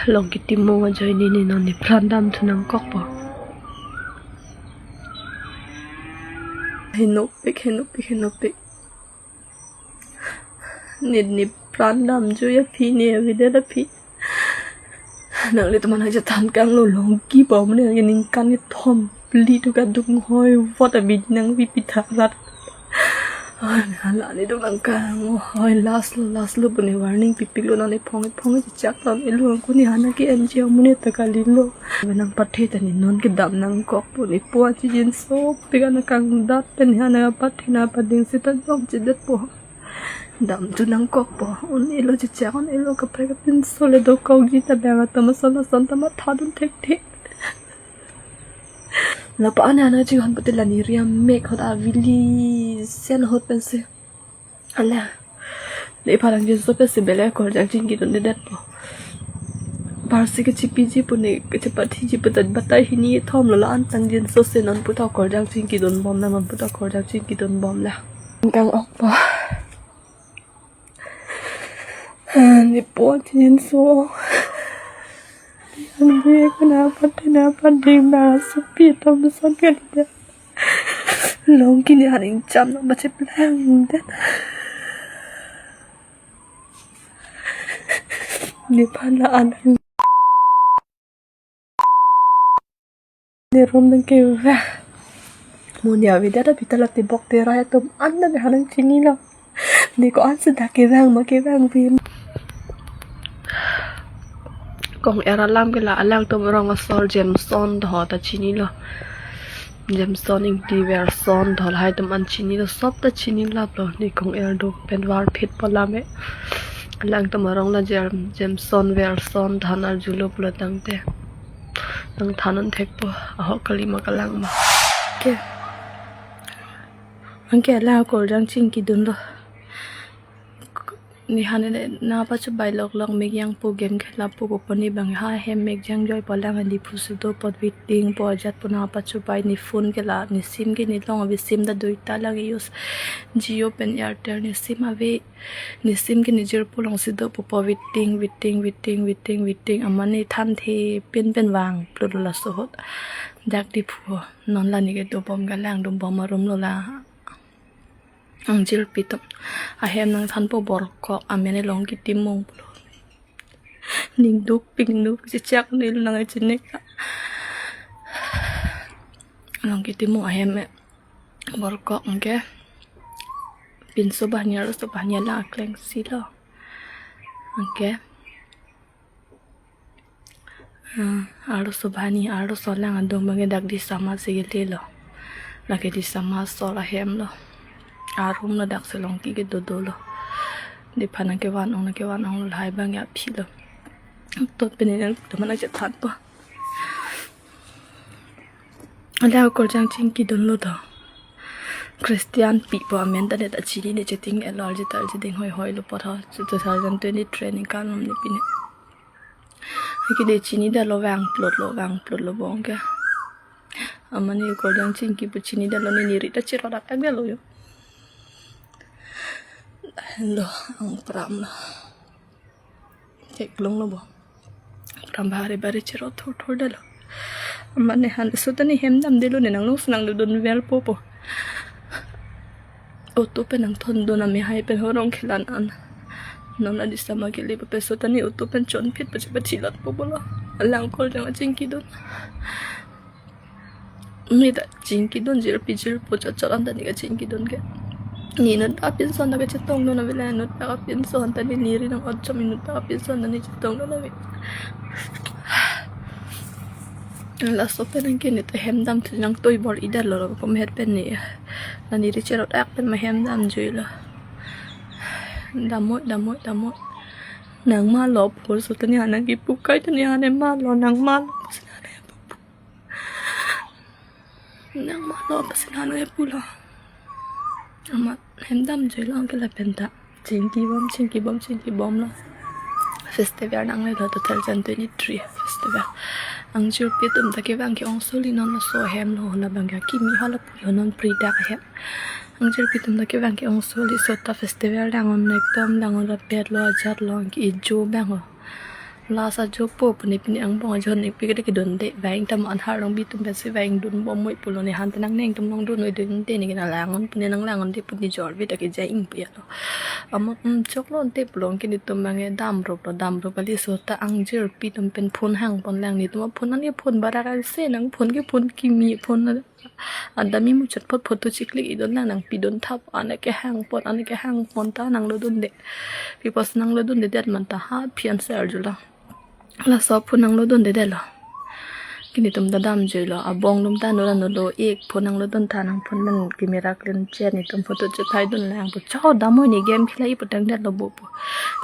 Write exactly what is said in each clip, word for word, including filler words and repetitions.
Longki Timung ajoine ne non ne pran damthu nangkokpo. Henopik, henopik, henopik. Ne ne pran damjui aphi, ne avedet aphi. Nanglitum aphan nangchethan kanglo, Longki pu amonit ke ningkan kethom phli tu kadung hoi vot abidi nangpipi tha rat. Ai, hala ne do nangkang, oi, last lo, last lo pu ne warning pipiklo, non ephong ephong chechak non elo angko ne hana ke N G O amonit ta kalilo. Nangpathe ta ne non kedam nangkokpo, ne po achi jinso pik an kangdat pen ne hana pathe na pading seta jongchedetpo. Damthu nangkokpo, un-elo chechak, un-elo kaprek kapinso le dokokji ta bang atum ason ason ta mathadun thekthe. Lapu-an ne hana chinghon pute la ne ri amek ahut avili sen ahut pensi. Ala. Nephan nangjinso pensi bele akorjang chingkidundedetpo. Parsi kechipiji pu ne kechepathiji pu ta batai hini thom lo, la-an ta nangjinso si non puta akorjang chingkidunbom nang, non puta akorjang chingkidunbom la. Kang-okpo. Ne po achi jinso. An bi kana pati na pati na supi tom son kan de. Longki ne haring cham na bache plang den. Nephan la-an. Ne rum nangkevang. Mo ne avedet aphi ta la tebok terai atum an ta ne hana nangchinilo. Ne ko-an si dak kevang ma kevang pen. Kong-er alam ke la alangtum arong asor Jameson tho ta chinilo. Jameson Ingti Verson tho lahai atum an chinilo, sop ta chini laplo. Ne kong-er do pen varphitpo lam e. Alangtum arong la Jam-, Jameson Verson than arjulo pulo tangte nangthan un thekpo, ahok kali ma kalang ma. Ke. Anke la akorjang chingkidunlo. Ne hana ne na pachubai loklok, mek jangpo, game khelapo, kopo ne bang ha hem mek jangjoi po, alang Diphu si dopo, waiting po, ajat po, na pachubai ne phone ke la, ne sim ke ne long ave, sim ta duita lang use, Jio pen Airtel ne sim ave. Ne sim ke ne jirpo along si dopo, waiting, waiting, waiting, waiting, waiting. Amat ne thanthe pen pen vangplutlo laso ahut. Dak Diphu non la ne kedobom, kalang dobom arum lo la. Angjirpi atum ahem nangthanpo, Borkok, amen Longki Timung pulo. Ning duk ping duk chechak nil nang chinek. Longki Timung ahem e. Borkok anke. Pinso banghini arloso banghini alang akleng si lo. Anke. Ah, arloso banghini, arloso alang adung abangke dak Disama si kelelo. Lake Disama asor ahem lo. Arum lo dak si Longki ke dodolo. Nephan nangkevan-ong, nangkevan-ong lo, lahai abangke aphi lo. Tot pen ne nangtum aphan nangchethanpo. Ala akorjang chingkidunlo to. Christian pi pu amen ta ne ta chinine, cheting elo, arje ta arje ding hoihoi lo po tho. Two thousand twenty-three ningkan lom ne pine. Anke ne chinidetlo, vangplutlo, vangplutlo bong ke. Amat ne akorjang chingki pu chinidetlo, ne ne ri ta cherot-ak-akdetlo jo. Lo, ang pramlo. Theklonglo bo. Pram bare bare cherot thorthordetlo. Amat ne han, laso ta ne hem damdelo, ne nanglong si nangdodun verpo po. Auto pen nangthondun, amehai pen horong kelang an. Non la Disama kele pa peso ta ne auto pen chonphit pa chepathi lat po pulo. Alang akorjang achingkidun. Ne ta chingkidun, jirpi jirpo chotchot an ta ne kachingkidun ke. Ne inut apinso an ta kachetongdun ave, la inut apinso an ta ne, ne ri nang-ochom inut apinso an ta ne chetongdun ave. Laso pen anke ne ta hem damthu nangtoi bor-idetlo, komat pen ne. La ne ri cherot-ak pen ma hem damjuilo. Damnoi, damnoi, damnoi. Nang malo pu laso ta ne hana kipu, kai ta ne hana malo, nang malo pusi hana kipu. Nang malo pusi hana kipulo. Amat hem damjuilo anke lapen ta chingkibom, chingkibom, chingkibomlo. Festival nanglelo, two thousand twenty-three festival. Angjirpi atum ta kevang ke-ong soli, non laso ahem lo, labang ke akimi hala pulo, non pri dak ahem. Angjirpi atum ta kevang ke-ong soli, sota festival dang-un, ekdom dang-un rapetlo, ajatlo, anke ejo bang lo. Last ajo po puni pini angbong ajo ne pi kede kedunde vang tam an Harlongbi atum pensi vangdun bom moi pulo, ne han tenang neng tum longdun noi dunde, ne kena lang-un puni nang lang-unde puni jor vi ta ke jai ing pi alo. Ama, um, choklo ante pulo ke netum abang ke damrup lo, damrup kali so ta angjirpi atum pen phone hang pon lang, netum phone ani phone bara kan se nang phone ke phone kimi phone na. Adami muchot phot photo chiklik idon lang nang pidun thap, ane ke hang pon, ane ke hang pon ta nang lodunde. Pi pusi nang lodunde det man ta ha phian se arjulo. Laso phone nang lodunde det lo. Ke netum ta damjuilo, abong atum ta nula nulo, ik phone nang lodun tha nang phone pen camera clean chet netum photo chethai dun lang pu. Chau damoi ne game khela iputang det lo bo pu.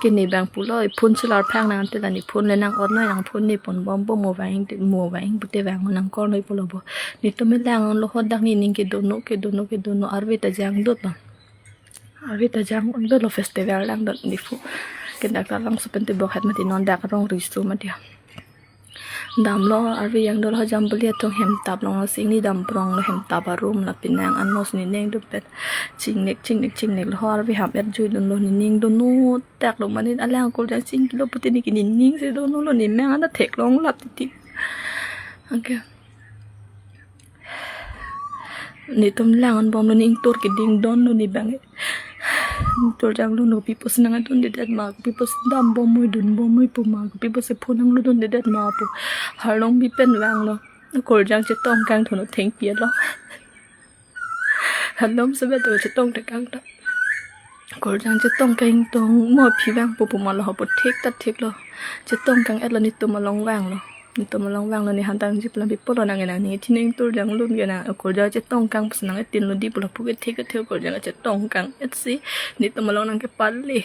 Ke ne abang pulo, phone chelar phang nang ante la ne phone le nang-ot noi, nang phone ne pon bom bo, mo vang te, mo vang pute vang nang kor noi pulo bo. Netum me lang lo ho dak nening ke dono, ke dono, ke dono, arve ta jangdut lo. Arve ta jangdut lo, festival langdut Diphu. Ke dak ta langso pen te bok het mati non dak rong riso mati. Damlo arve jangdut lo, jambili atum hem tap long sing ne dam prong lo, hem tap arum la pinang anos ne neng dum pen. Chingnek, chingnek, chingnek lo, arve ham et jui dun lo, nening dono tak lo, mane alang akorjang chingkilo pute ne ke nening si dono lo, ne meng ana theklong lap titi. Okay. Netum lang-un bom lo, ne ingtur keding don lo ne abang. Ingtur jang lo no, pi pusi nang adunde det ma, pi pusi dam bom moi dun bom moi pu ma, pi pusi phone nang lodunde det ma pu. Harlongbi pen vang lo. Akorjang chetong kangthu no thengpi alo. Halom sebet to chetong te kang ta. Akorjang chetong kangtong mo phi vang pu pu ma lo ho pu thek ta thek lo. Chetong kang et lo, netum along vang lo. Netum along vang lo, ne han tang jip lam pi pulo nang nang ne thi neng tur jang lun ke nang. Akorjang chetong kang pusi nang etin lo di pulo pu ke thek ke thek akorjang chetong kang et si. Netum along nang ke pale.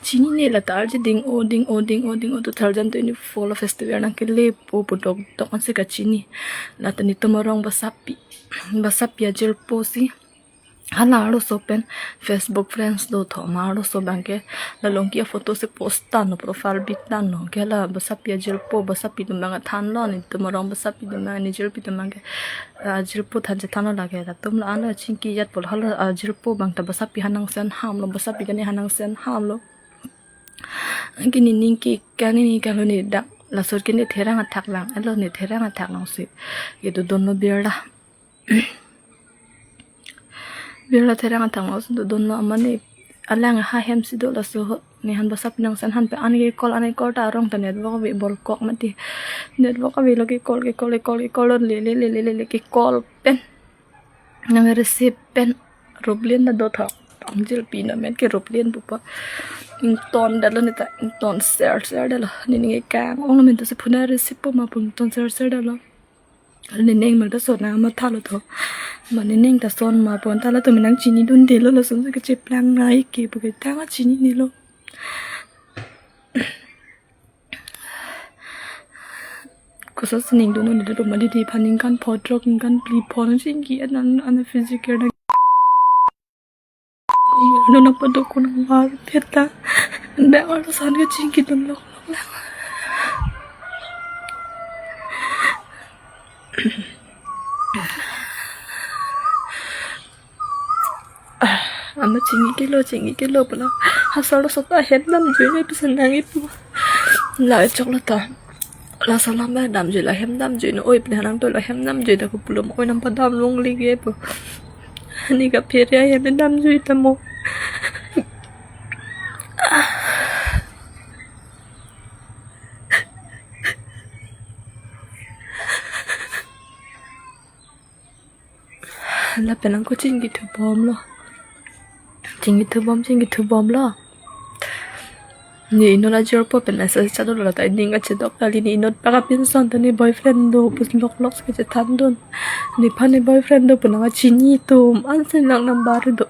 Chinine la ta arje ding o, ding o, ding o, ding o, two thousand twenty-four lo festival nang kele po pu dok dok ansi kachini. La ta netum arong basapi. Basapi ajirpo si. Hala arloso pen Facebook friends do tho ma arloso abang ke. La longki aphoto si post tang lo, profile bit tang lo. Ke la basapi ajirpo, basapi atum abang than lo, netum arong basapi atum abang, nejirpi atum abang ke. Ajirpo than chethan lo lake. Latum la ana chingki jat pulo, hala ajirpo abang ta basapi hanang sen ham lo, basapi kane hanang sen ham lo. Anke nening ke kani ne kalo ne dak. Laso ke ne therang athak lang, alo ne therang athak lang si. Ke dodun lo birla. Birla therang athak lang si dodun lo, ama ne alang ha hem si do laso ho. Ne han basapi nang sen han pen an ke call, an ke call ta arong ta network ave bol kok mati. Network ave lo ke call, ke call, ke call, ke call le le le le le le ke call pen. Nang receive pen Roblin ta do thok. Angjirpi na men ke Roblin pupa. Ington det lo ne ta, ington ser ser det lo. Ne ning kang ong lo men ta si phone receive po ma pu ington ser ser det lo. Ne neng ma ta son na ma tha lo tho. Ma ne neng ta son ma pon ta la to me nang chinidunde lo, lason si kacheplang nai ke pu ke ta ma chinine lo. Koso si ning dun un de do ma didi aphan ningkan pho throk ningkan phli pho nang chingki an an an physical na. Nang nang pado ko nang mar peta. Bang arlosan kachingki dun lok lok lang. Ah, ama chingkilo, chingkilo pulo. Hasar sota hem damjui noi pusi nang ipu. La choklo ta. Laso alam damjui, la hem damjui noi, oi pen nang to la hem damjui ta ko pulo mo, oi nang padam longle ke pu. Ne kaphere ahem damjui ta mo. Lapen nang ko chingkithu bom lo. Chingkithu bom, chingkithu bom lo. Ne inut ajirpo pen message chat lo ta, ning kachedok kali, ne inut bak apinson ta ne boyfriend do pusi lok lok si kachethan dun. Nephan ne boyfriend do pu nang kachini atum ansi nang number do.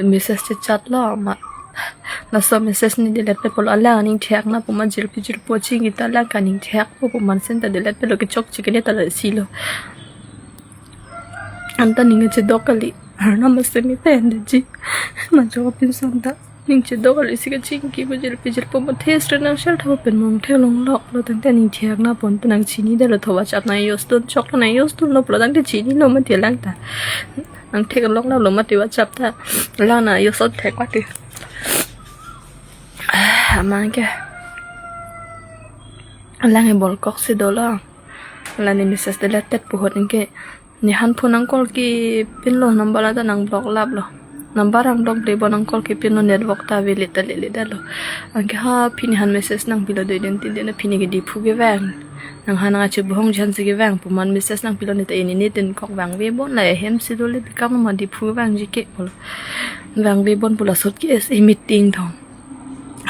Message chechat lo ma. Laso message ne delete pe pulo, alang aning thek na pu ma, jirpi jirpo chingki ta alang kaning thek po pu ma, sen ta delete pe lo, kechokche ke ne ta lasi lo. Anta ning chedok kali. Arnam asemi pen de ji. Ma jo pinson ta. Ning chedok kali si kachingki pu, jirpi jirpo ma thes re nang share tha pen mong the long lok lo tangte ning thek na pon pu nang chini det lo, tho WhatsApp nang use dun, chok nang use dun lo pulo tangte chini lo mati alang ta. Nang thek lok lo mati WhatsApp ta. Lang na yo sot thek mati. Amang ke. Lang e bolkok si dolo. La ne message delete tet puhot anke. Ne han phone nang call kepinlo, number la ta nang block laplo. Number nang block de bo nang call kepinlo, network ta ave le ta le le dalo. Anke ha pini han message nang pilo dui din tin din pini ke Diphu kevang. Nang han nang achu bohong jan si kevang pu amat message nang pilo ne ta ini ne tin kok vangve bon la hem si dole bikam ma Diphu vangji ke pulo. Vangve bon pu la sot ke S A meeting thong.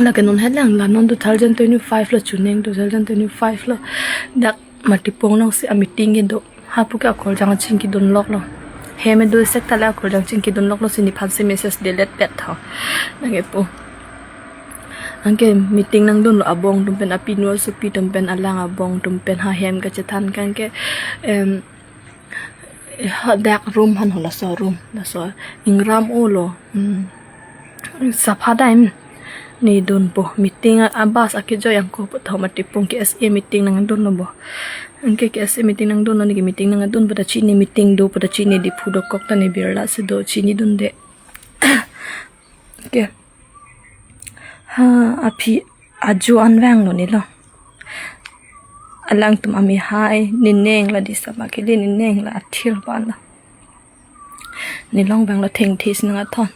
Lake non helang la non two thousand twenty-five lo chuning two thousand twenty-five lo. Dak Matipung nong si a meeting ke do. Hapu ke akoljang chingki dun lok lo. Hem e do sek ta le akoljang chingki dun lok lo si nephan si message delete pet tho. Nang e pu. Anke meeting nang dunlo abong atum pen apinu asopi atum pen alang abong atum pen ha hem kachethan kang ke, em, ha dak room han ho laso room laso ingram o lo. Hmm. Sapha daim ne dunpo meeting a bus akejoi angko pu tho Matipung ke S A meeting nang dunlo bo. Anke ke S A meeting nang dunlo ne ke meeting nang dun pada chini meeting do pada chini Diphu dokok ta ne birla si do chini dunde. Ke. Ha aphi ajo an vanglo ne lo. Alangtum amei hai ne neng la disama kele ne neng la athir ban lo. Ne long vanglo thengthe si nang athon.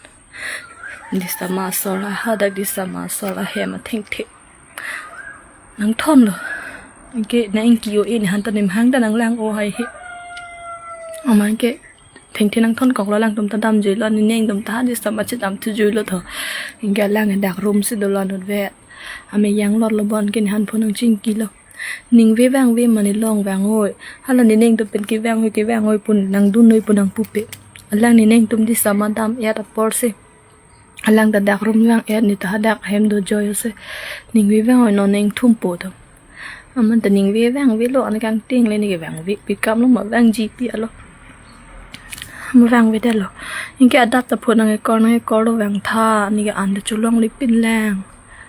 Disama asor la ha dak disama asor la hem athengthe. Nang thon lo. Anke na ingki o ini han ta ne mahang ta nang lang o hai he. Amang ke thengthe nang thon kok lo alangtum ta damjui lo ne neng atum ta ha disama chit dam thu jui lo tho. Anke lang e dak room si dolo anut ve. Amei yang lot lo bon ke ne han phone nang chingki lo. Ningve vangve ma ne long vang oi. Hala ne neng atum pen kevang oi kevang oi pu nang dun oi pu nang pupe. Alang ne neng atum disama dam et apor si. Alang ta dak room vang et ne ta ha dak hem do joi ose. Ningve vang oi non neng thum po to. Aman ta ningve vangve lo an kangting le ne ke vangve bikam lo ma vangji pi alo. Ma vangve dalo. Anke adap ta phone nang ekor nang ekor lo vangtha ne ke an ta cholongle pinlang.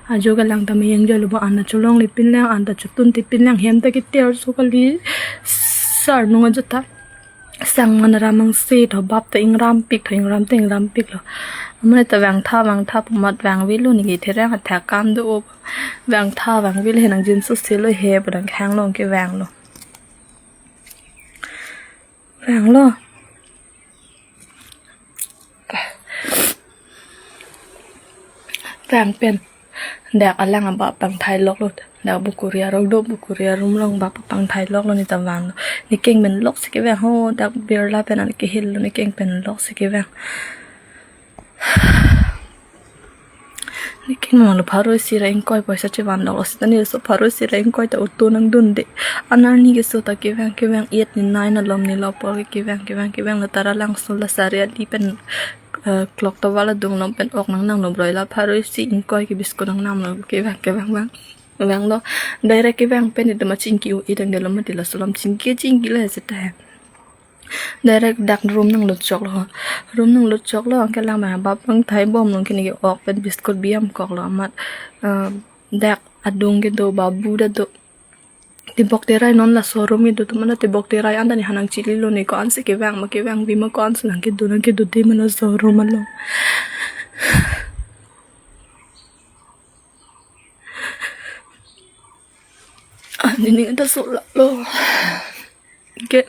Ajo ke lang ta meyang joi lo bo an ta cholongle pinlang an ta chotun te pinlang hem ta keter so kali sar nung ajo ta. Sang man ramang se tho bap ta ingram pik tho ingram ta ingram pik lo. Aman ta vangtha vangtha pu amat vangve lo ne ke therang athak kam do o. Vangtha vangve lo he nang jin so se lo he pu nang khang long ke vanglo. Vanglo. Vang pen. Dak alang abap pangthai lok lo. Dak bukuri arong do bukuri arum long bap pangthai lok lo ne ta vanglo. Ne keng pen lok si kevang ho dak birla pen an kehil lo ne keng pen lok si kevang. Ne keng ma lo pharo isi ra ingkoi poisa chevan lok lo sita ne so pharo isi ra ingkoi ta auto nang dunde. Anarni ke so ta kevang kevang eight ne nine alom ne lo apor ke kevang kevang kevang la tara langso la sari ali pen, eh, clock tower adung long pen ok nang nang lo broi la pharo isi ingkoi ke biscuit nang nang lo kevang kevang vang. Vanglo direct kevang pen itum achingki o idang delo mati laso alam chingki chingki lo sita he. Direct dak room nang lut chok lo. Room nang lut chok lo, anke lang ma bap pangthai bom long kini ke ok pen biscuit biam kok lo amat, eh, dak adung ke do babu ta do. Tebok terai non laso room ke do atum an ta tebok terai an ta ne han nang chili lo ne ko-an si kevang ma kevangve ma ko-an si nang kedo nang kedo de ma laso room along. Anini ta so la lo. Ke.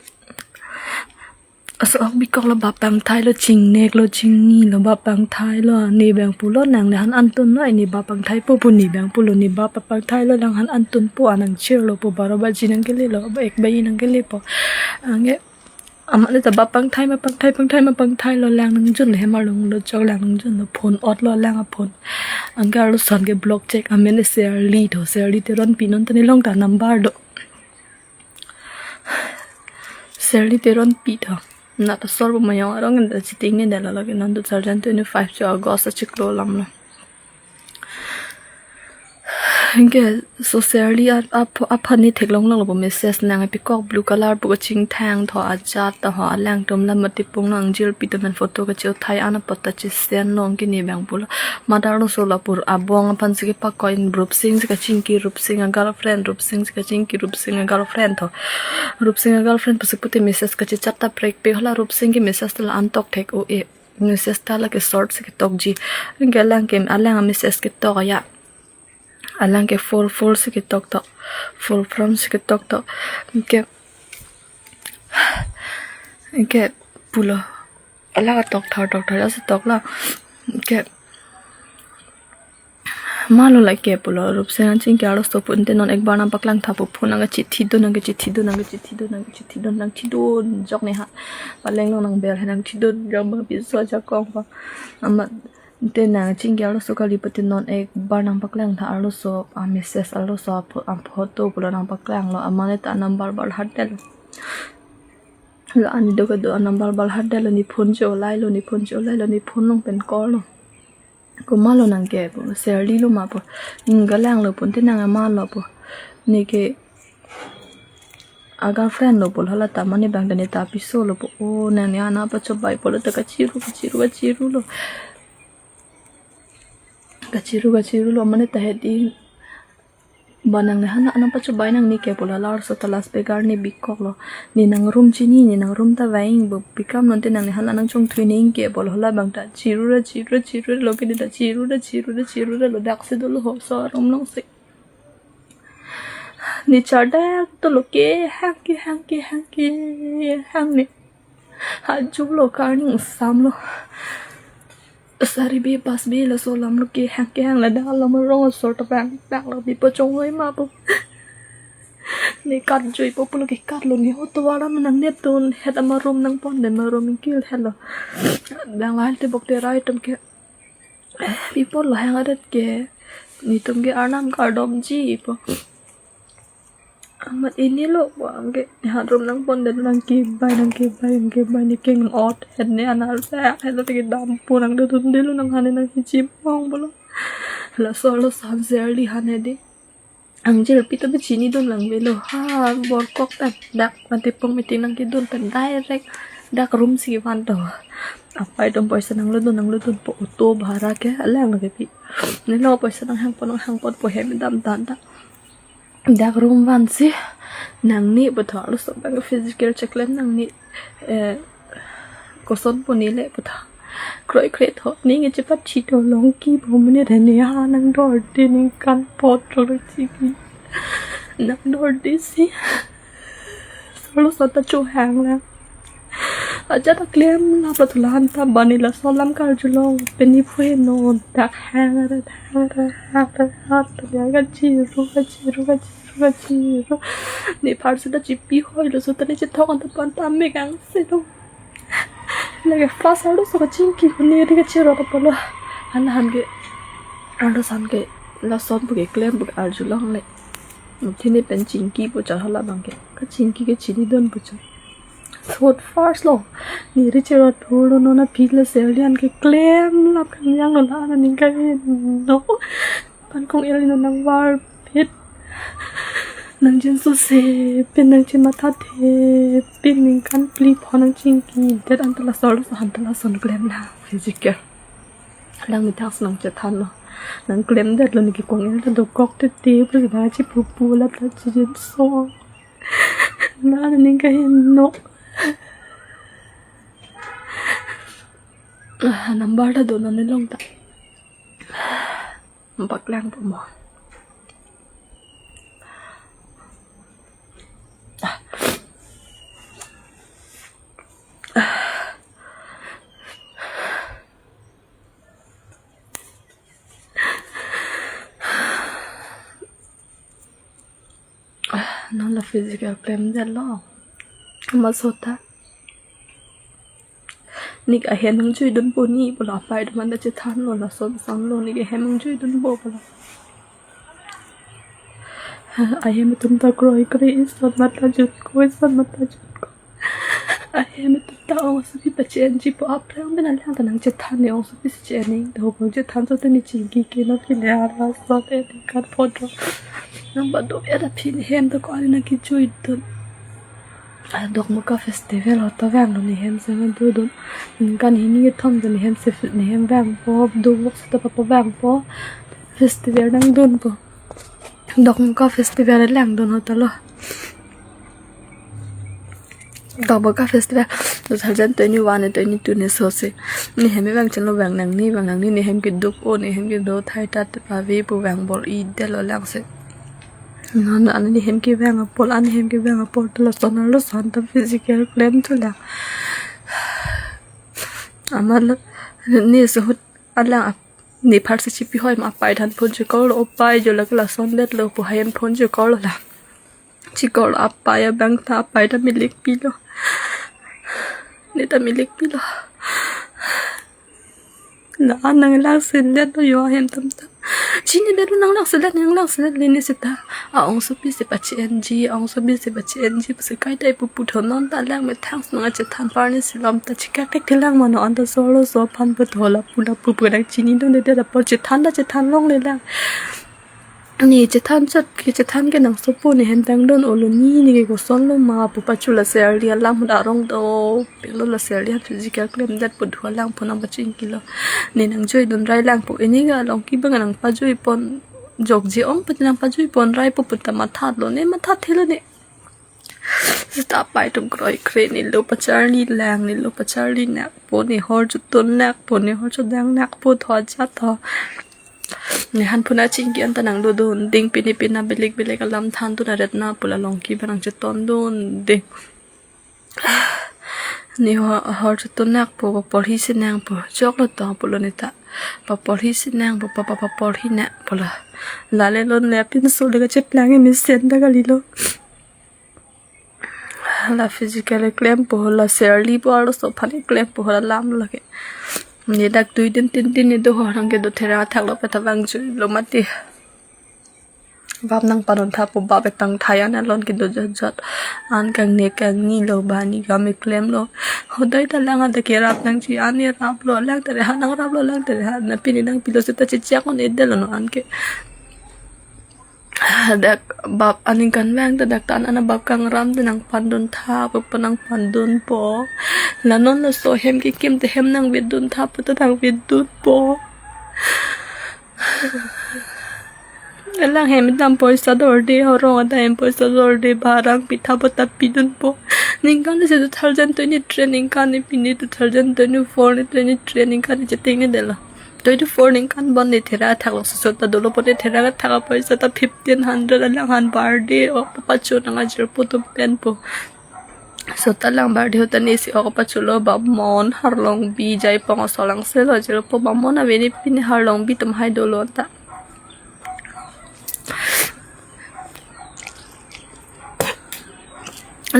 Aso ok bikok lo bap pangthai lo chingnek lo chingni lo bap pangthai lo ne bang pulo nang le han antun lo ne bap pangthai po pu ne bang pulo ne bap pangthai lo lang han antun po anang chir lo po baro baji nang kele lo ba ek baji nang kele po. Anke amat le ta bap pangthai ma pangthai pangthai ma pangthai lo lang nang jun le hemar long lo chok lang nang jun lo phone ot lo lang a phone. Anke arloson ke block check amen le Serli tho Serli Teronpi non ta ne long ta number do. Serli Teronpi tho. Na ta sol bo mayong arong en ta chiting ne dala lagi non two thousand twenty-five cho August achiklo lam lo. Anke so Serli a, a, aphan ne theklong longlo bo message nang pikok blue color pu kachingthang tho ajat ta ho alangtum lam mati pung nang jirpi to men photo kache-othai an apot ta chesen long kini bang pulo. Mother lo so la pur abong aphan si kepakoi in Rupsing si kachingki Rupsing a girlfriend Rupsing si kachingki Rupsing a girlfriend tho. Rupsing a girlfriend pusi pute message kachechat ta prekpek hala Rupsing ke message ta la antok thek o e. Message ta la ke short si ketokji. Anke alang ke alang message ketok ya. Alang ke full full si ketok tok. Full from si ketok tok. Anke anke pulo. Alang tok thar tok thar la si tok la. Anke malo la ke pulo Rupsing nang chingki arloso pu ante non ekbar nang paklang tha pu phone nang kachithi do nang kachithi do nang kachithi do nang kachithi do nang thi do jok ne ha. Paleng long nang bel he nang thi do jok ba piso jakong pa. Amat ante nang chingki arloso kali pute non ekbar nang paklang tha arloso a message arloso a pho-, a photo pulo nang paklang lo amane ta number bar hat del. La ani do kado a number bar hat del lo ne phone cho lai lo ne phone cho lai lo ne phone long pen call lo. Ko malo nang ke pu Serli lo ma pu. Ning galang lo pu ante nang amalo pu. Ne ke a girlfriend lo pu hala ta mane bang ta ne ta piso lo pu. O nang ne ana pachobai pulo ta kachiru kachiru kachiru lo. Kachiru kachiru lo mane ta hedi. Ba nang ne hala nang pachobai nang ne ke pulo lar so ta last begar ne bikok lo. Ne nang room chini ne nang room ta vaing bo bikam non te nang ne hala nang chongthui ne ke pulo hala bang ta chiru ra chiru ra chiru ra lo ke ne ta chiru ra chiru ra chiru ra lo dak si dolo ho so room long si. Ne chardak to lo ke hang ke hang ke hang ke hang ne. Hajum lo karning sam lo. Sari be pas be laso lam lo ke hang ke hang ladak lam rong asor ta bang tak lo di pachong oi ma po. Ne kat joi po pulo ke kat lo ne ho to wala manang nep ton het ama room nang pon den ma room kil het lo. Dang lahai te bok te rai tum ke. Pi pon lo hang adet ke. Netum ke arnam kardom ji po. Amat ini lo bang ke. Hat room nang pon den nang ke bai nang ke bai nang ke bai ne keng ot. Het ne anar sa het lo te ke dam po nang do tun de lo nang hane nang hichim ong bolo. Laso lo san Serli hane de. Angjir pi to be chini don lang velo ha bor kok ta dak mate pong meeting nang kedon pen direct dak room si van to. Apai dom poisa nang lo don nang lo don po auto bhara ke alang lo ke pi. Ne lo poisa nang hang pon nang hang pon po hem dam dan ta. Dak room van si nang ne bethor lo so bang physical check lem nang ne eh, koson puni le puta. Kroi kroi tho, ning e chepat chito long ki bo mene re ne ha nang dor de ningkan pot rong chiki. Nang dor de si. Solo sota chu hang la. Aja ta klem la pa thulan ta bani laso lam karjulong. Peni phui non dak hang ra hang ra hang ra hang ra. Ka chiru, ka chiru, ka chiru, ka chiru. Ne phar seta chipi hoi lo sota ne chethok anta pan ta me kang se lo. Lake first arloso kachingki ko ne ri kachirot apotlo. Hala han ke arloso han ke lason pu ke klem pu ke arjulong le. Thini pen chingki pu char hala bang ke. Kachingki ke chini don pu char. Thot first lo. Ne ri chirot thulo non aphi la Serli an ke klem lap kang yang lo la na ning ka no. Pan kong el no nang var phit. Nang jin so se pin nang jin matha the pin ningkan phli pho nang chingki det anta laso laso han ta lason klem la physical. Lang ni thak nang chethan lo. Nang klem det lo ne ke kong el ta dokok te te pu na chi pu pu la ta chi jin so. Na ning ka hin no. Ah, number ta do non ne long ta. Paklang po mo. Non la physical klem det lo. Ama sota. Ne ke ahem nang jui dun po ne pulo apai atum anta chethan lo lason san lo ne ke ahem nang jui dun po pulo. Ahem atum ta kroi kroi ison mata jut ko ison mata jut ko. Ahem atum ta ongsopi pache-enji pu, aphrang pen alang ta nangchethan ne, ongsopi si che-en ning, to hokong chethan so te ne chingki ke non ke le arva so te ne kan photo. Nang ba do ya da phi ne hem to ko ani nangkijui dun. A Dokmoka festival ho to vanglo ne hem se ma do dun. Ningkan hini kethom dun ne hem se ne hem vangpo, do vok se to papo vangpo. Festival nangdunpo. Dokmoka festival lang dun ho ta lo. Dokmoka festival two thousand twenty-one ne twenty-two ne so se. Ne hem vang chenlo, vang nangji, vang nangji, ne hem keduk o, ne hem kedo thai ta te pave pu vang bor-i det lo lang se. Non ani hem kevang apor, ani hem kevang apor ta lason arloso an ta physical klem thu lang. Amat lo ne so ahut alang ap-, ne pharsi chipi hoi ma apai than phone chikor lo, apai jo lake lason det lo pu hayan phone chikor lo la. Chikor lo apai abang ta, apai ta milik pilo. Ne ta milik pilo. La an nang lang selet lo yo ahem atum ta. Chini det lo nang lang selet, nang lang selet le ne seta. A ongsopi si pache-enji, ongsopi si pache-enji pusi kai ta ipu pu tho, non ta lang methang nangchethan par ne si lam ta chikak tek te lang mano, an ta solo so aphan pu tho lapu lapu pu nang chini dun de de apor chethan ta chethan longle lang. Ne chethan chot ke chethan ke nang sopo ne hem tang dun olo ni ne ke koson lo ma pu pachu la se arli alam ahut arong do pelo, la se arli an physical klem det pu dua lang pu nang pachingki lo. Ne nangjui dun rai lang pu, ini ga along kibang nang pajui pon jokji ong pu te nang pajui pon rai pu pu ta mathat lo, ne mathat thelo ne. Seta apai atum kroikre, ne lo pacharli lang, ne lo pacharli nakpo, ne hor chotun nakpo, ne hor chodang nakpo tho ajat tho. Ne han phuna chingki an ta nang do dun ding, pini pina belik belik alam than dun aret na pu la along kibang nang cheton dun ding. Ne ho-, hor chotun nakpo, paporhi si nangpo, choklo to pulo ne ta. Paporhi si nangpo, papa paporhi nangpo la. Lale lon le apinso le kacheplang e mesen ta kalilo. La physically klempo, la serli po arloso aphan klempo, la lam lake. Ne dak dui din tin din ne do ho nang kedo thera thak lo peta vangjuilo mati. Bap nang padon tha pu bap etang thayan alon kedo jot jot. An kangni kangni lo bani kami klem lo. Hodai ta lang ada kerap nangji, an ne rap lo, lang tere ha nang rap lo, lang tere ha. Na pini nang pilo seta chechak on edel lo no an ke. Dak bap aningkan vang ta dak ta an ana bap kangram te nang pandun tha pu pu nang pandunpo. La non laso hem kekim te hem nang vedun tha pu ta nang vedunpo. Alang hem dam poisa dorde, horong ada hem poisa dorde, barang pitha bota pidunpo. Ningkan se two thousand twenty-three ningkan ne pini two thousand twenty-four ne twenty-three ningkan ne cheting ne delo. Twenty-four ningkan bon ne thera thak lo, so ta dolo pon ne thera thak poisa ta fifteen hundred alang han birthday o papacho nang ajirpo atum penpo. So ta lang birthday ahut ta ne si ok pachulo, bap mon harlong bi jai pong asolang se lo ajirpo, bap mon ave ne pini harlong bi atum hai dolo ta.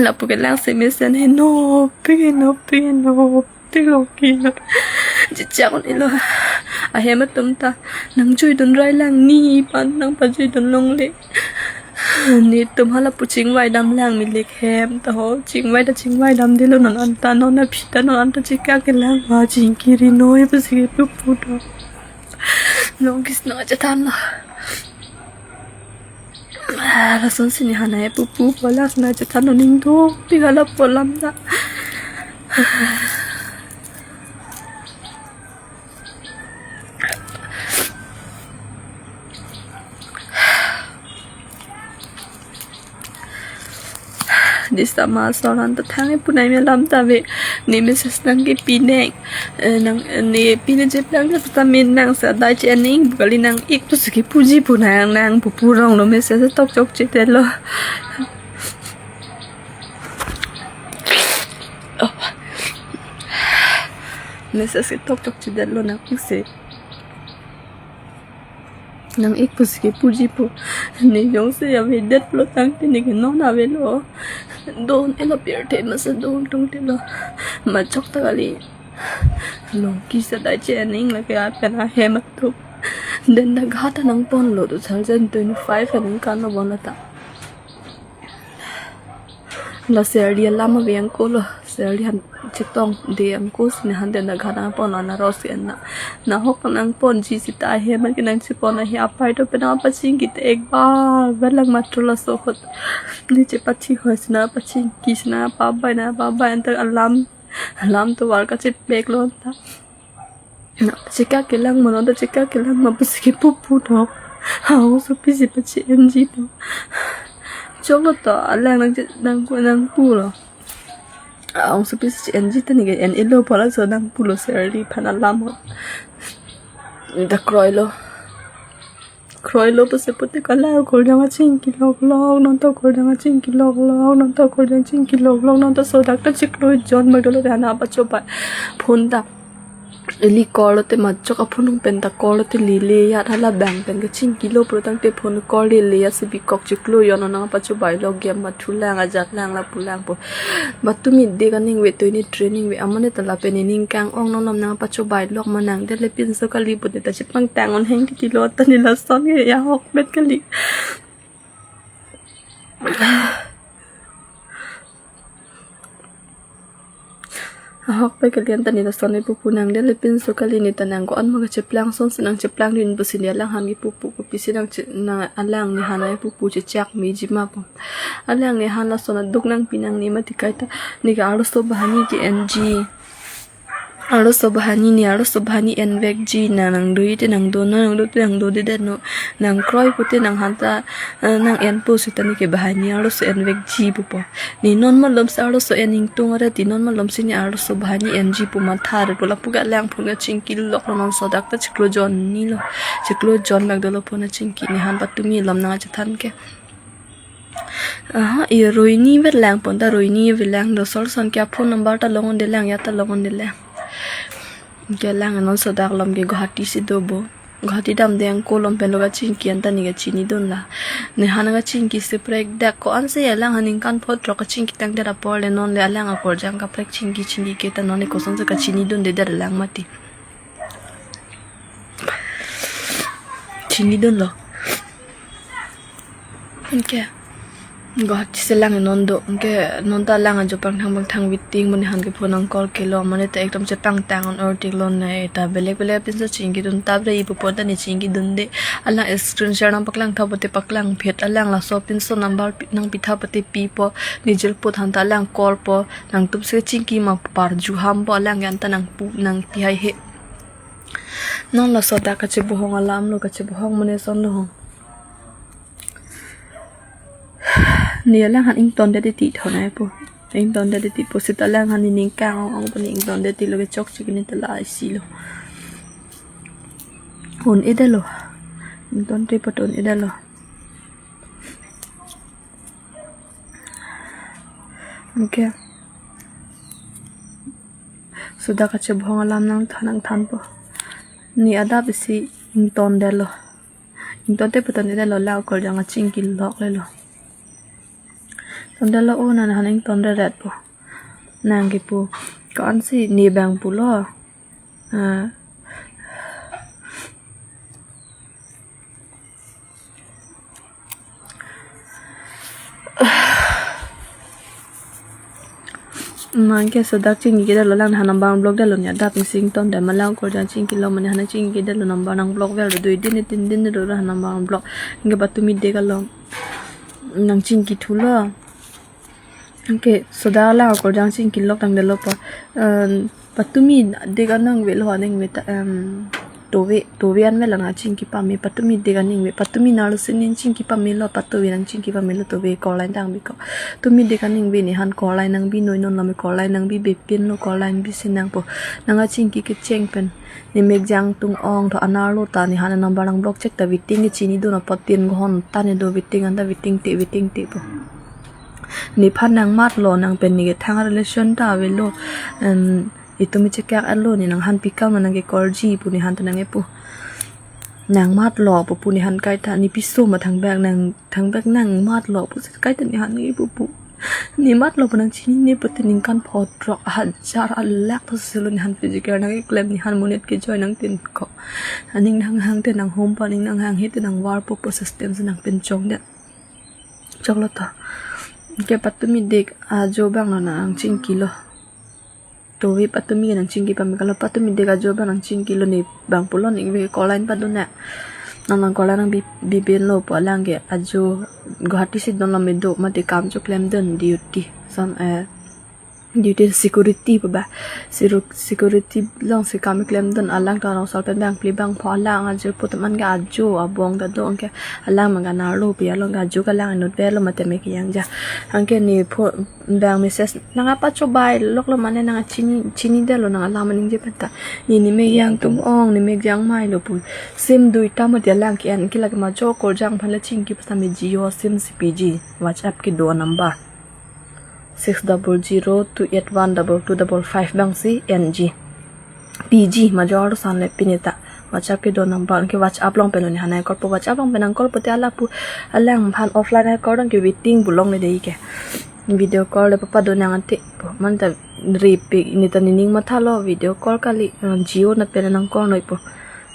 Lapu ke lang se mesen he nopik nopik nopik longki lo. Chechak on ilo. Ahem atum ta nangjui dun rai lang, ne pan nang pajui dun longle. Netum hala pu chingvai dam lang milik hem ta ho. Chingvai ta chingvai dam dilo, non anta non aphi ta non anta chikak ke lang ma chingkiri noi pusi ke pu pu do. Longkis nang chethan lo. Ah, lason si ne hanai pupu pola sna chethan lo ning do pi hala polam da. Disa ma soran ta thang e punai me lam ta ve. Ne message nang ke pine, eh, nang, eh, ne pine jep lang ta min nang sa dai che ning kali nang ik pusi ke puji punai nang pu purong lo message tok chok che te lo. Oh. Message tok chok che te lo nang ik se. Nang ik pusi ke puji po. Ne jongsi avedet pulo tangte ne ke non avelo. Don elo pirthe masa don tungte lo. Machok ta kali. Longki sa dai che ning lake apen ahem atum. Den dak ghat nang pon lo two thousand twenty-five aningkan lo bon lata. La serli alam ave angko lo. Sir, lihan chetong de angko si ne han den na gha nangpon na ros ke na. Na hok nangponji sita ahem ke nangchepon ahi apai to pen apachingki te ek bar bar lang matro laso ahut. Ne chepathi hoi si na pachingki si na pabai na pabai anta alarm, alarm tovar kachepek lo anta. Na chekak kelang mano ta chekak kelang ma pusi kepu pu to. Ahong sopisi pachi-enji to. Choklo to alang nang nang nangpu lo. Ahong sopisi chi-enji ta ne ke en-elo pu laso nangpu lo sir, liphan alarm ho. Da kroilo. Kroilo pusi pute kala akorjang achingki lok lok, non to akorjang achingki lok lok, non to akorjang chingki lok lok, non to sodak ta chiklo jon ma dolo de hana pachobai. Phone ta ili call te ma chok aphone pen ta call te lele ya hala bang pen kachingki lo pro tangte phone call lele ya si bikok chiklo jon nang pachobai lo game ma thulang ajat lang lapu lang po. Batumi de kaning ve to ini training ve amane ta lapen ining kang-ong non nom nang pachobai lok ma nang dele pinso kali pute ta chepangtang on heng titi lo ta ne lason ke ya hok bet kali. Ahok pe kalian ta ne lason ne pupu nang dele pinso kali ne ta nang ko-an ma kacheplang son si nangcheplang dun pusi ne alang han ke pupu kopisi nang che-, nang alang ne han ai pupu chechak meji ma po. Alang ne han lason aduk nangpi nang ne mati kaita ne ke arloso banghini ke-enji. Arloso banghini ne arloso banghini envekji na nang do ite nang do no nang do te nang do de det no nang kroi pute nang han ta, eh, nang en pusi ta ne ke banghini arloso envekji pupo. Ne non malom si arloso en ingtung arat ti non malom si ne arloso banghini enji pu matha re pu lapu ke alang phone kachingki lok lo non sodak ta chiklo jon ni lo. Chiklo jon bak dolo phone kachingki ne han patumi lom nang achethan ke. Aha, i Roini vet lang pon ta Roini vet lang do sol son ke phone number ta long on de lang ya ta long on de lang. Ke lang non sodak lom ke Guwahati si do bo. Guwahati dam de angko lom pen lo kachingki anta ne kachini dun la. Ne han kachingki si prek dak ko-an si alang han ningkan phot rok kachingki tang dera por le non le alang akorjang kaprek chingki chingki ke ta non le koson si kachini dun de der lang mati. Chini dun lo. Anke Guwahati si lang non do. Anke non ta lang ajo pangthang pangthang waiting mo ne han ke phone nang call ke lo mane ta ekdom chepangtang on or tik lo ne ta belek belek pinso chingki dun ta bre ipu pon ta ne chingki dun de. Alang screen share nang paklang tha pute paklang phet alang laso pinso number pi-, nangpi tha pute pipo ne jil put han ta alang call po nangtum si chingki ma parju ham po alang yan ta nangpu nangpi hai he. Non laso dak kachebohong alam lo kachebohong mane son lo hong. Ne alang han ington det ti thon ai po. Ington det ti po sita alang han ne ning kang-ong ong po ne ington det ti lo ke chokche ke ne ta la isi lo. Un-e det lo. Ington te po un-e det lo. Okay. Sodak kachebohong alam nangthan nangthan po. Ne adap isi ington det lo. Ington te po un-e det lo la akorjang achingki lok le lo. Ton det lo o nang han ington det ret po. Nang kipu. Ko-an si ne bang pulo. Ah. Nang ke sodak chingki det lo lang han nang bang block det lo ne adap isi ington det ma la akorjang chingki lo mane han chingki det lo number nang block vel do dui din tin din do han nang bang block. Anke patumi dek along nang chingki thu lo. Anke sodak la akorjang chingki lok tang det lo pa. Em, patumi dek anang ve lo anang ve ta, em, tove, tove an ve la nang chingki pame, patumi dek anang ve, patumi nalo sinin chingki pame lo, patove nang chingki pame lo, tove call line tang bikok. Tumi dek anang ve ne han call line nang bi noi non lo me call line nang bi bepin lo call line bi si nang po. Nang achingki kecheng pen. Ne mek jang tung ong tho anar lo ta ne han number nang block chek ta waiting ke chini dun apot tin ghonta ne do waiting anta waiting te waiting te po. Nephan nang mat lo nang pen ne kethang relation ta ave lo. Em, itum chekak alo ne nang han pikam nang ke call ji pu ne han ta nang epu. Nang mat lo pu pu ne han kaita ne piso ma thangbak nang thangbak nang mat lo pu kaita ne han nang epu pu. Ne mat lo pu nang chinine pute ningkan phot rok hajar alak pusi lo ne han physical nang keklem ne han monit kejoi nang tin ko. Aning nang hang te nang hom pa ning nang hang he te nang war po po system si nang pen chong det. Choklo to. Ke patumi dek ajo bang lo nang chingki lo. Tovi patumi nangchingki pame kalo, patumi dek ajo abang nangchingkilo, ne abang pulo, ne ingve call line padun na. Nang nang call line nangbi, bi pen lo pu alang ke ajo Guwahati si don lo, me do mati kam choklemdun, duty. Some, eh, duty security pu ba. Siru-, security alongsi kam klemdun, alang ta rong sol pen bang phli bang pho, alang ajo putum an ke ajo abong ta do, anke alang mang kanar lo pi along ke ajo ke alang inut velo mati me kejang ja. Anke ne pho bang message nang apa chobai loklo mane nang chini, chinidetlo nang alam aningje pen ta. Ne ne me kejang atum ong, ne me kejang mai lo pu. Sim duita mati alang ke-en ke lake ma jo call jang aphan le chingki pasa me Jio sim si piji. WhatsApp kedo number six double zero two eight one double two double five bang si en ji. Piji ma jo arlo san le pini ta. WhatsApp kedo number ke WhatsApp along pen ne hanai call po, WhatsApp along pen nang call pote ala pu alang aphan offline ai call dong ke waiting pu longle dei ke. Video call le papa do nang ante pu. Man ta repi ne ta nening mathalo video call kali, eh, Jio nat pen nang call noi pu.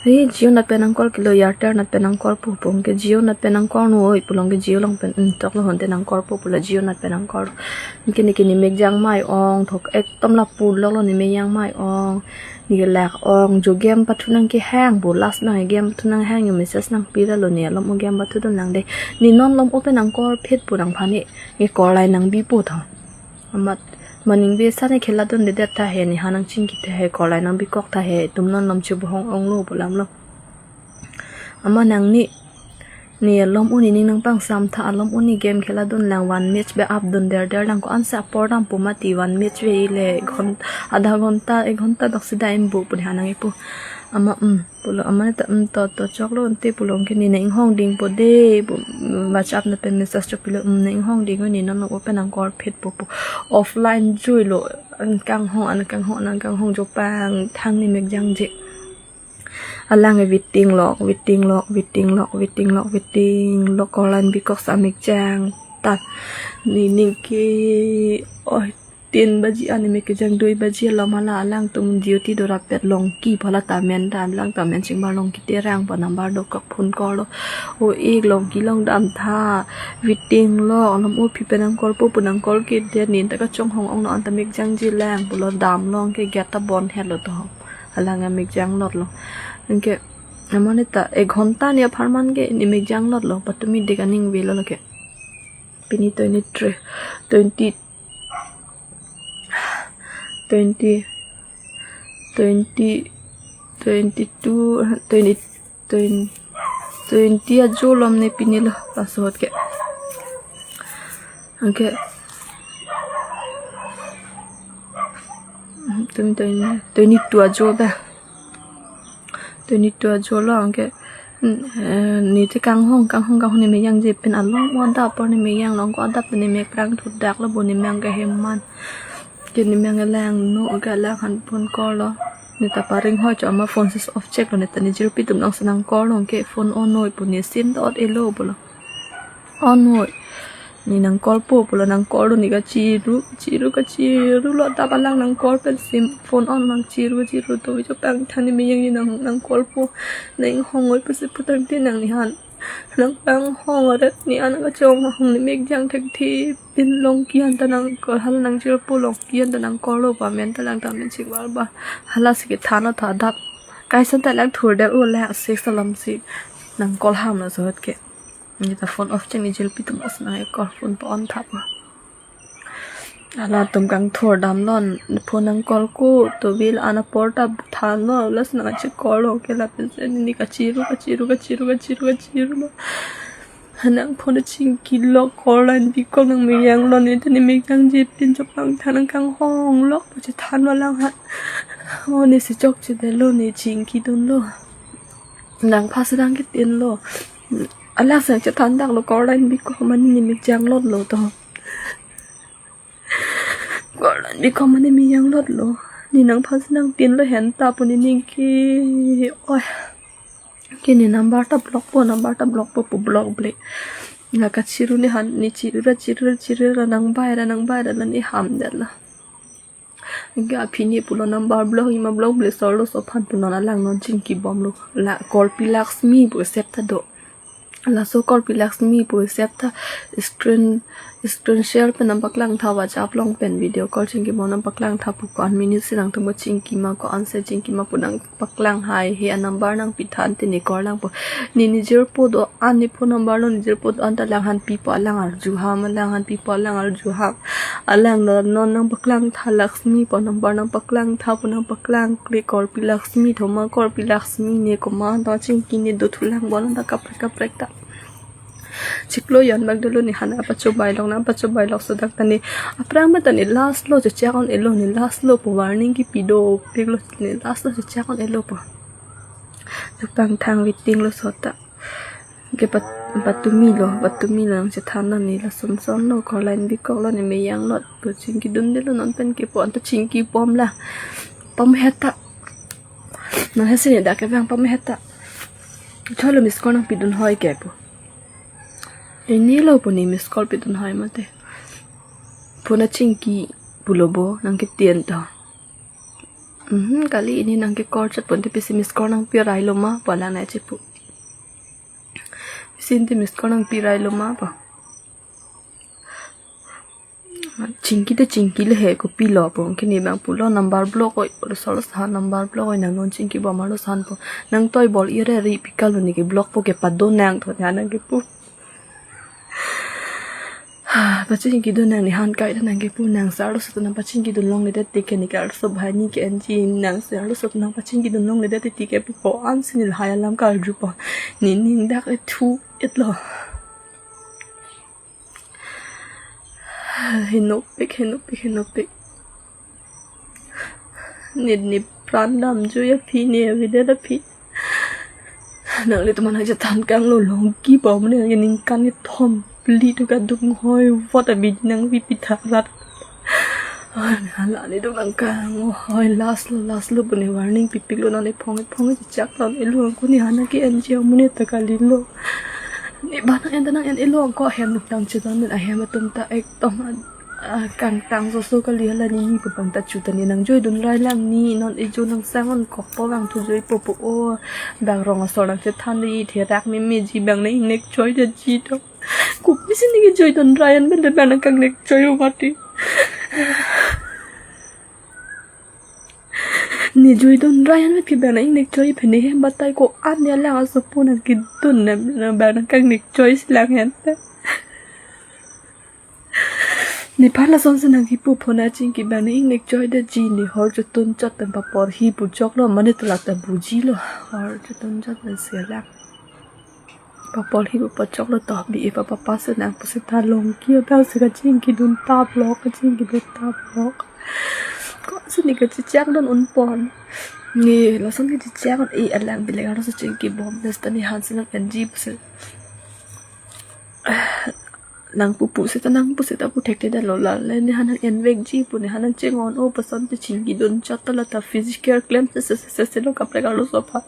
Hei, Jio nat pen nang call kilo, Airtel nat pen nang call po pu, anke Jio nat pen nang call noi pu along ke Jio along pen, hmm, tok lo honte nang call po pulo, Jio nat pen nang call. Anke ne ke ne me kejang mai ong, thok ekdom lapu loklo, ne me kejang mai ong. Ne ke lak ong, jo game pathu nang kehang pu, last nang game pathu nang hang, jo message nangpi ra lo, ne alom o game pathudun lang dei. Ne non lom o pen nang call phit pu nang aphan ne, ne call line nangbi po tho. Amat maning be sa ne khela dundedet ta he, ne ha nangchingki ta he, call line nangbi kok ta he, itum non lom chibohong onglo pu alam lo. Amat nang ne, ne alom o ne ning nangpangsam tha, alom o ne game khela dun lang, one match be up dunderder lang, ko-an si apor dam pu mati, one match ve le ghon-, adha ghonta, ek ghonta bak si dam pu pu ne ha nangkipu. Amat, hmm. Pulo amat ta, hmm, to, to choklo ante pulo, anke ne nang inghong ding po dei pu, hmm, WhatsApp nat pen message chopilo, hmm, nang inghong ding, ne non o pen nang call phit po pu. Offline juilo, an kanghong, an kanghong, an kanghong jo pangthang ne me kejangje. Alang ke waiting lok, waiting lok, waiting lok, waiting lok, waiting lok, call line bi kok sa me kejang ta. Ne ning ke, oi, tin baji an ne me kejang, dui baji alom hala alangtum duty do rapet, longki pu hala ta men ta, alangtum men chingbar longki terang pu number dokok, phone call lo. O ik longki long dam tha, waiting lo, alom o phi pen nang call po pu nang call kedet, ne ta kachonghong ong non ta me kejangje lang pulo, dam long ke gate ta bon helo to. Alang a me kejang lot lo. Anke amat ne ta ek ghonta ne apharman ke ne me kejang lot lo, patumi dek aning velo lake. Pini twenty-three, twenty, twenty, twenty, twenty-two, twenty, twenty, twenty ajo lom ne pini lo, laso ahut ke. Anke, twenty, twenty, twenty-two ajo ta. Twenty-two ajo lo, anke, mm, eh, ne te kanghong, kanghong, kanghong ne me kejangje pen, alom o adap apor ne me kejang long, ko adap ne me prang thudak lo bo, ne me kehemman. Ke ne me lang no, ke alang aphan phone call lo. Ne ta paring ho cho, amat phone switch off chek lo, ne ta ne jirpi atum along si nang call lo, anke phone on noi pu, ne sim ta ot-e lo pulo. On noi. Ne nang call po pulo, nang call lo, ne kachiru, kachiru, kachiru lo, adap alang nang call pen sim, phone on nang chiru, chiru to, jo pangthang ne me kejang, ne nang, nang call po, nang inghong noi pusi pu tangte nang ne han nang kanghong aret ne an kachonghong, ne me kejang thekthe pen longki an ta nang call, hala nang chirpo, longki an ta nang call lo pu, men ta lang ta men chingbar ba. Hala si kethan lo ta adap. Kaisa ta lang thurdet o, lang six alom si nang call ham laso ahut ke. Ne ta phone off chek, ne jirpi atum along si nang call, phone pa on tha pu. Halatum kangthur dam lo, phone nang call ko, to bil an apor ta than lo, lasi nang che call lo ke lapen si ne kachiru, kachiru, kachiru, kachiru, kachiru lo. Nang phone chingki lo, call line bi kok, nang me kejang lo, ne te ne me kejangje pen jo pangthang nang kanghong lok pu chethan lo lang ha. O ne si chokchedet lo, ne chingki dun lo. Nang pha si nang kitin lo. Alang si nang chethan dak lo, call line bi kok mane ne me kejang lot lo to. Call line bi kok mane me kejang lot lo. Ne nang pha si nang tin lo, hen ta pu ne ning ke. Oi. Ke ne number ta block po, number ta block po pu block ble. La kachiru ne han, ne chiru ra, chiru ra, chiru ra, nang bai ra, nang bai ra, la ne hamdet lo. Anke aphi ne pulo number block, ima block ble, solo so aphan pu non alang non chingki bom lo. La call pi Laxmi pu sep ta do. Laso Korpi Laxmi pu sep ta screen, screen share pen nangpaklang tha, WhatsApp along pen video call chingki mo nangpaklang tha pu, ko-an minute si nangtum chingki ma, ko-an se chingki ma pu nangpaklang hai he, a number nangpi tha ante ne call lang po. Ne nijirpo do-an, ne phone number lo nijirpo do-an ta lang han pipo, alang arju ham, alang han pipo, alang arju ham. Alang lo non nangpaklang tha, Laxmi pu number nangpaklang tha pu nangpaklang kle, Korpi Laxmi thoma, Korpi Laxmi ne komat ta chingki ne do thu lang bo lang ta kaprek kaprek ta. Chiklo jan bak dolo, ne han apachobai lok, nangpachobai lok so dak ta ne aphrang ma ta ne last lo, chechak un-elo, ne last lo pu warning kipi dopik lo, ne last lo chechak un-elo pu. Duk tang thang waiting lo so ta. Ke pat-, patumi lo, patumi lo nangchethan na ne, lason son lo, ko line bikok lo, ne meyang lo pu chingki dun delo, non pen ke pu anta chingki pom la. Pom heta. Nang hesi ne dak ke bang pom heta. Cholo miss call nangpi dun hoi ke pu. Ini lo pu ne miss call pi dun hoi mate. Phone chingki pulo bo nangketien to. Mhm, kali ini nangke call chat pon te pisi miss call nangpi rai lo ma pu alang ne chepu. Pisi ante miss call nangpi rai lo ma pu. Chingki te chingki le he, kopi lo pu. Kini bang pulo number block oi, solo sa number block oi, nang non chingki bom arlo san pu. Nang toi bol ire ri pikal lo, ne ke block po ke pado nang tho, ne nangkepu. Pachingki dun nang, ne han kai ta nangkepu, nang sa arloso ta nangpachingki dun longledet tike, ne ke arloso bahai ne ke-enji, nang sa arloso ta nangpachingki dun longledet tike pu, ko-an si ne lahai alam karju po. Ne ning dak e thu et lo. Henopik, henopik, henopik. Ne, ne pran damjui aphi, ne avedet aphi. Nanglitum aphan nangchethan kanglo, Longki pu amonit ke ningkan kethom phli tu kadung hoi vot abidi nangvi pitha rat. Hala ne duk nang kang hoi, last lo, last lo pu ne warning pipik lo, non ephong ephong chechak non elo, ko ne han ke-enji amonit ta kali lo. Ne ba nang en ta nang en elo, ko ahem nuk tang chedan den ahem atum ta ekdom a, a, kangtang soso kali, hala ne ne pu bang ta chu ta ne nangjui dun rai lang, ne non ejo nang sang un kok po bang thu jui po pu o. Dak rong asor nangchethan de, therak memeji bang ne ingnek choi de ji to. Kopi si ne kejui dun rai an pen de bang nang kangnek choi o mati. Ne jui dun rai an pen ke bang nang ingnek choi, phe ne hem batai ko-an ne alang asopo nangkedun ne, ne bang nang kangnek choi si lang hen ta. Nephan lason si nangkipu, phone achingki bang nang ingnek choi de ji, ne hor chotun chot pen papor hi pu choklo, mane tala ta buji lo, hor chotun chot pen selang. Papor hi pu pachoklo to, bi e papa pase nang pusi ta Longki abang si kachingki dun tap lo, kachingki dun tap lo. Ko si ne kachechak dun un pon. Ne lason kachechak un e, alang bilek arloso chingki bom, ne seta ne han si nang-enji pusi. Nangpu pu seta, nangpu seta pu thekthedet lo, lale ne han nang-envekji pu, ne han nang chengon o pu ason te chingki dun chot ta la ta physical klem se se se se se lo kaprek arloso aphan.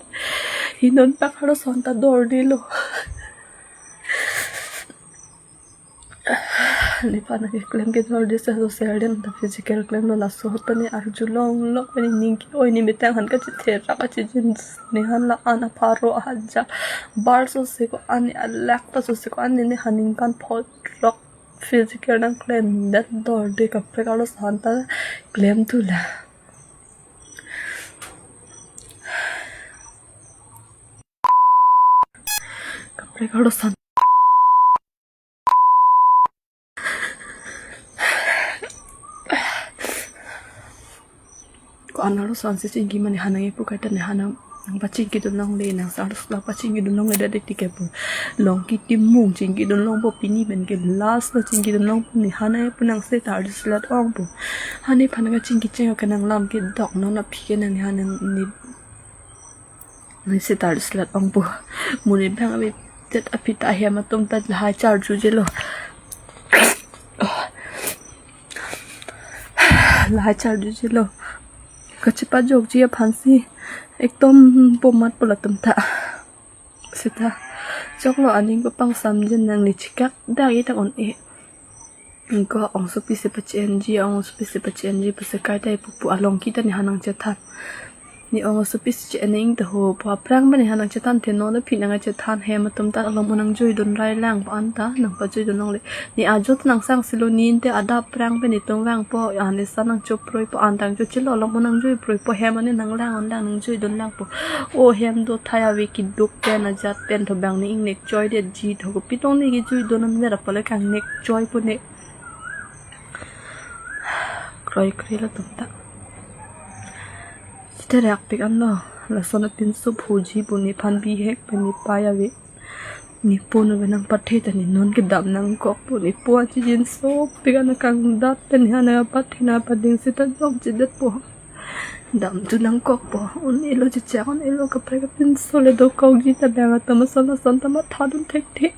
Hinon pak arloso an ta dorde lo. Nephan ke klem ke dorde se, so ser den ta physical klem lo, laso ta ne arjulong lok, ne ning ke-oi, ne metang han kachetherak kachejin, ne han la-an apharo ahajak bar so se ko-an, ne alak ta so se ko-an, ne, ne han ningkan phongrok physical nangklemdet dorde, kaprek arloso an ta klem thu la. Kaprek arloso an. Ko-an arloso an si chingki mane han nang-e pu kaita, ne han nang, nangpachingki dun longle, nang sa arloso ta pachingki dun longledet tike pu. Longki Timung chingki dun long po, pini pen ke last lo chingki dun long po, ne han nang-e pu, nang seta arloso lat ong po. Hanephan kachingki cheng ke nang lam kedok non aphi ke nang ne han nang ne. Ne seta arloso lat ong po. Mo ne bang avedet aphi ta ahem atum ta lahai charjuje lo. Lahai charjuje lo. Kachepajokji aphan si ekdom pomat po latum ta. Seta choklo, aning papangsamjin, nang ne chikak dak e dak un-e. Ko ongsopi si pachi-enji, ongsopi si pachi-enji pusi kaita ipu pu, a Longki ta ne han nangchethan. Ne ong asopi si che-ening ta ho, pu aphrang pen ne ha nangchethan the, non aphi nangchethan, hem atum ta alom un nangjui dun rai lang pu an ta nangpajui dun longle. Ne ajo ta nangsang silo, ne inte adap aphrang pen netum vangpo, an esa nangchoproipo, an tang cho chilo, alom un nangjui proipo, hem an ne nanglang un lang nangjui dun langpo. O hem do thai ave keduk pen ajat pen tho bang ne ingnek choi detji tho, kopi tong ne kejui dun an vera pole kangnek choipo ne. Kroikre latum ta. Sithe rakpik anlo, lason apinso phuji pu nephan bihek pen nepei ave. Nepo nave nangpathe ta ne non kedam nangkokpo, nepo achijinso pik an kangdat pen ne ha nangpathe nangpading sita jokjedetpo. Dam tu nangkokpo, un-elo chechak, un-elo kaprek apinso le dokokji ta bang atum ason ason ta matha dun thekthe.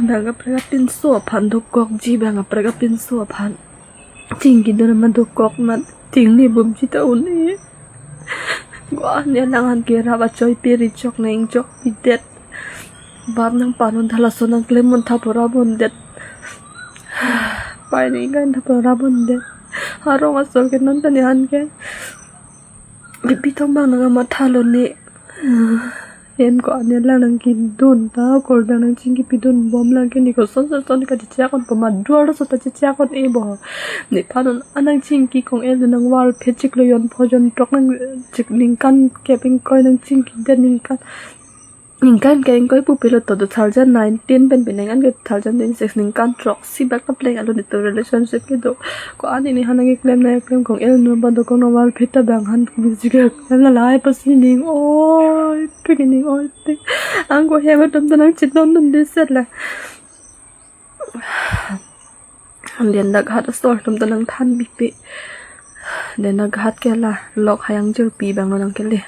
Bang kaprek apinso aphan dokokji, bang kaprek apinso aphan. Chingki dun ma dokok mat, chingni bumji ta un-e. Gua ne lang an ke rap achoi peri chok nang chok pidet. Bap nangpan un tha, lason nangklem un tha pu ra bondet. Pei nang ingkai tha pu ra bondet. Arong asor ke non ta ne an ke. Pipi tong bang nangmathalo ne. Hem ko an ne lang nangkedun ta, kor bang nangchingkipi dun bom lang ke, ne koson son son kachechak un pu ma duar so ta chechak un-e bo. Nephan un an nangchingki kong el nangvarphe chiklo jon pho jon throk nang chik ningkan kep ingkoi nangchingkidet ningkan. Ningkan ke ingkoi pupe lo to, two thousand nineteen pen penang an ke two thousand twenty-six ningkan throksi bak ta pleng alo netum relationship kedo. Ko an ne ha nangkeklem nangkeklem kong el nu ba dokok nangvarphe ta bang han bisi keklem la lahai pasi ning oi pik ning oi pik. Ang ko hem atum ta nangchetong dunde set la. Den dak hat asor atum ta nangthan bipe. Den dak hat ke la lok hayang jirpi bang lo nangkele.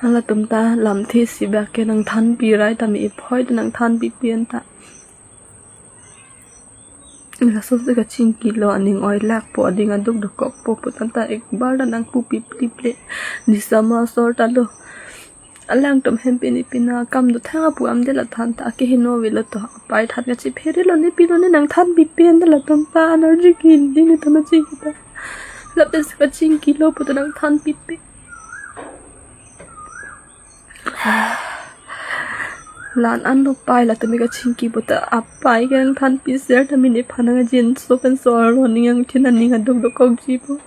Halatum ta lamthe si bak ke nangthanpi rai ta me iphoi ta nangthanpipi an ta. Lason si kachingkilo, aning oi lakpo, ading aduk dokokpo pu than ta ekbar ta nangpupi pliple. Nisama asor ta lo. Alangtum hem pini pina kam do thang apu am de la than ta akeheno avelo to. Apei than kachiphere lo ne pilo ne nangthanpipi an ta latum ta energy kin di netum achingki ta. Lapen si kachingkilo pu ta nangthanpipi. Lan an lo pei latum ke kachingki pu ta apei ke nangthanpi ser ta mini phanang ajinso pen so arlo ning angthin aning aduk dokokji pu.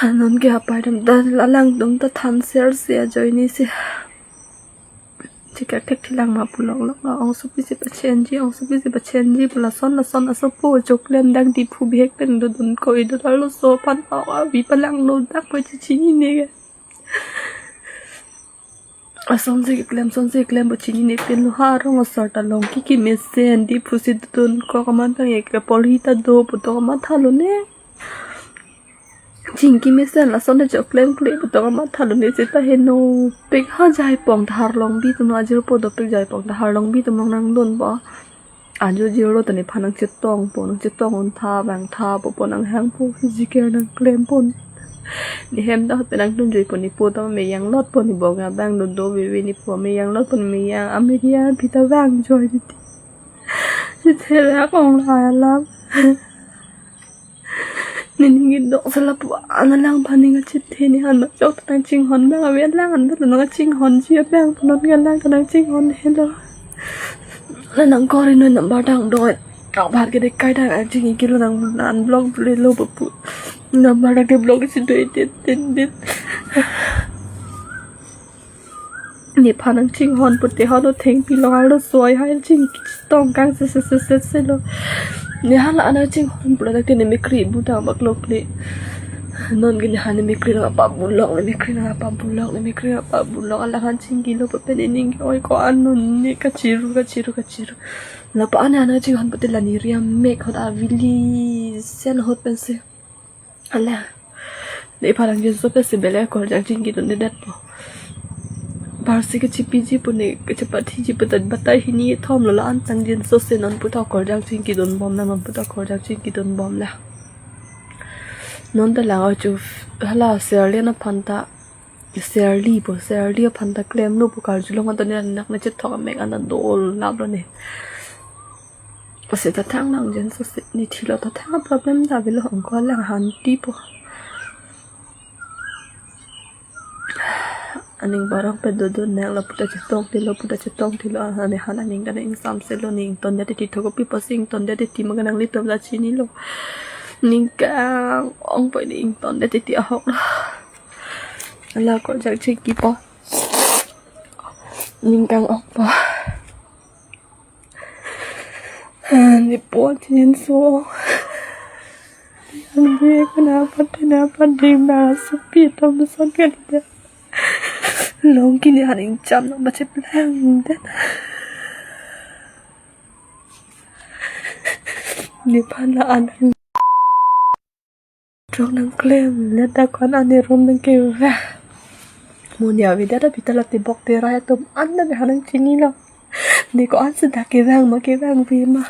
Anon ke apei dam ta alangtum ta than ser se ajoine se. Chikak thek thilang ma pulok lok la ong supi si pachenji, ong supi si pachenji pu lason lason asopo choklem dak Diphu bihek pen dodun ko ido arloso aphan avi palang lo dak ko chichinine ke. Ason si keklem son si keklem pu chinine pen lo, ha arong asor ta long kiki mesen Diphu si dodun ko kaman tang ek porhi ta do pu to kamatha lo ne. Chingki mesen lason ta choklem kle pu to kamatha lo ne seta henopik ha Jaipong ta Harlongbi atum lo ajirpo dopik Jaipong ta Harlongbi atum lo nangdunpo. Ajo jirlo ta nephan nangchetongpo, nangchetong un tha bang tha pu po nanghangpo, physical nangklempo. Ne hem ta hot pen nangdunjuipo, nepo ta meyang lotpo, ne bong abang dodo veve nepo meyang lotpo, ne meyang amedia pita vang joi titi. Sithe ra kong la alam. Nening idok sala pu an alang phaning achethe ne han ma chok ta nangchinghon bang ave alang an ta nangchinghonji abang pu non ke alang ta nangchinghon helo. La nang kori no number dang doi. Kau bhar ke de kai dang ang chingkilo nang unblock le lo pu. Number dang ke block si doi tin tin tin. Nephan nangchinghon pute hano thengpi long arloso hai chingki tong kang se se se se se lo. Ne hala nangchinghon pura dak ne mekri bu dang bak lok le. Non ke ne han ne mekri nangpabulok, ne mekri nangpabulok, ne mekri nangpabulok, alanghan chingkilo pu pen nening oi ko anon ne kachiru kachiru kachiru. Lapu an nangchinghon pute la ne riam mek hot avili sen hot pen se. Ala. Nephan nangchinso pen si bele akorjang chingkidun detpo. Parsi kachipiji pu ne kachipathiji pu ta batai hini thom lo la an tang jinso se non pu ta akorjang chingkidun bom la, non pu ta akorjang chingkidun bom la. Non ta lang achu hala Serli aphan ta Serli pu, Serli aphan ta klemlo pu karjulong an ta ne nak na chethok amek an ta dol laplo ne. Seta thang nang jen so se ni thilo ta thang problem ta avelo, angko lang hanti po. Aning barang pe dodon nang lapu ta chetong thilo, pu ta chetong thilo, ane han aning kan ingsamse lo, ne ingtondet titi thok kopi pusi ingtondet titi ma kanang litum ta chinilo. Ning kang-ong po, ne ingtondet titi ahok lo. Ala ko jak chingki po. Ning kang-ong po. Ni po chinso. Yang dia kenapa, kenapa di masuk pitam son kan dia. Longki ne han ingcham nang bache plang den. Nephan la an. Chok nang klemlet, dak ko-an ane room nang kevang. Mo ne avedet abita la tebok terai atum an ta ne han nang chinilo. Ne ko-an si dak kevang ma kevangve ma.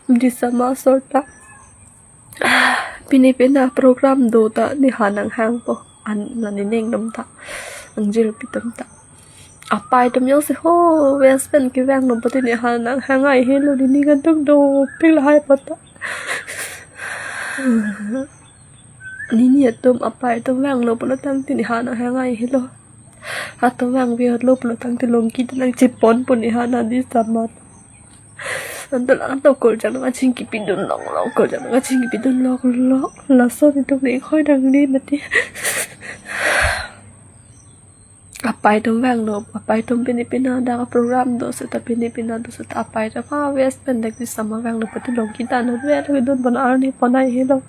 Disa ma sort ta. Pine pina program do ta ne han nanghang po. An la ne ning dam ta. Angjirpi atum ta. Apai atum jongsi ho west pen kevanglo pulote ne han nanghang ai helo, ne ning kangtung dopik lahai po ta. Nini atum apai atum vanglo pulo tangte ne han nanghang ai helo. Atum vangve helo pulo tangte Longki ta nangchepon po ne han adi samat. Anto lang anto kurjang nangchingkipidun longlong, kurjang nangchingkipidun longlong. Laso netum ne hoi nangle mati. Apai atum vanglo, apai atum pine pina dak program do seta, pine pina do seta apai atum ha west pen dak disa ma vanglo pulote Longki ta non velo, kedun pon arni pon ai helo.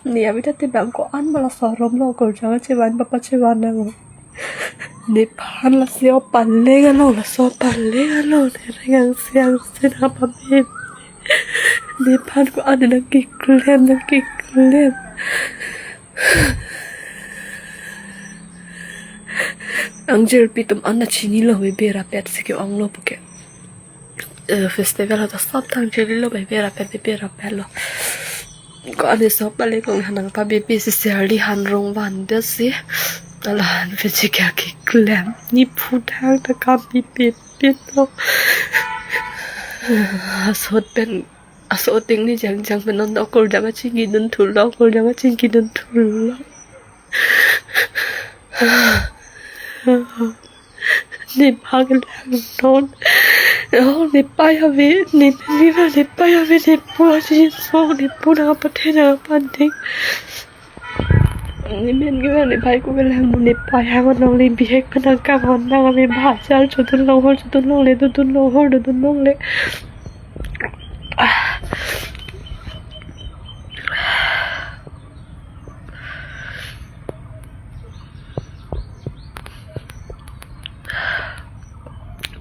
Ne avita te bang ko-an ma laso room lo kurjang chevan papa chevan nang. Nephan lasi o paleng along, laso paleng along ne reng angse angse nang pame. Nephan ko-an nang keklem, nang keklem. Angjirpi atum an ta chinilo, bebe rapet si ke-onglo puke. Eh, festival ata sop tang chinilo, bebe rapet, bebe rapet lo. Ko-an ne sop pale kong han nang pabebe si serli han rong van de si. Ala han pe chikya keklem. Ne phu thang ta kam pipit pit lo. Asot pen, asot ting ne jangjang pen non do kurjang kachingkidun thulo, kurjang kachingkidun thulo. Nephan kelang non. Oh, ne pai ave, ne pen viva ne pai ave, ne po chinso, ne po nangpathe nangpathe. Ne pen viva ne pai ko kelang non, ne pai hang longle, bihek pen nangkang hon nang ave, bhachal chodun long hor chodun longle, dodun long hor dodun longle. Ah.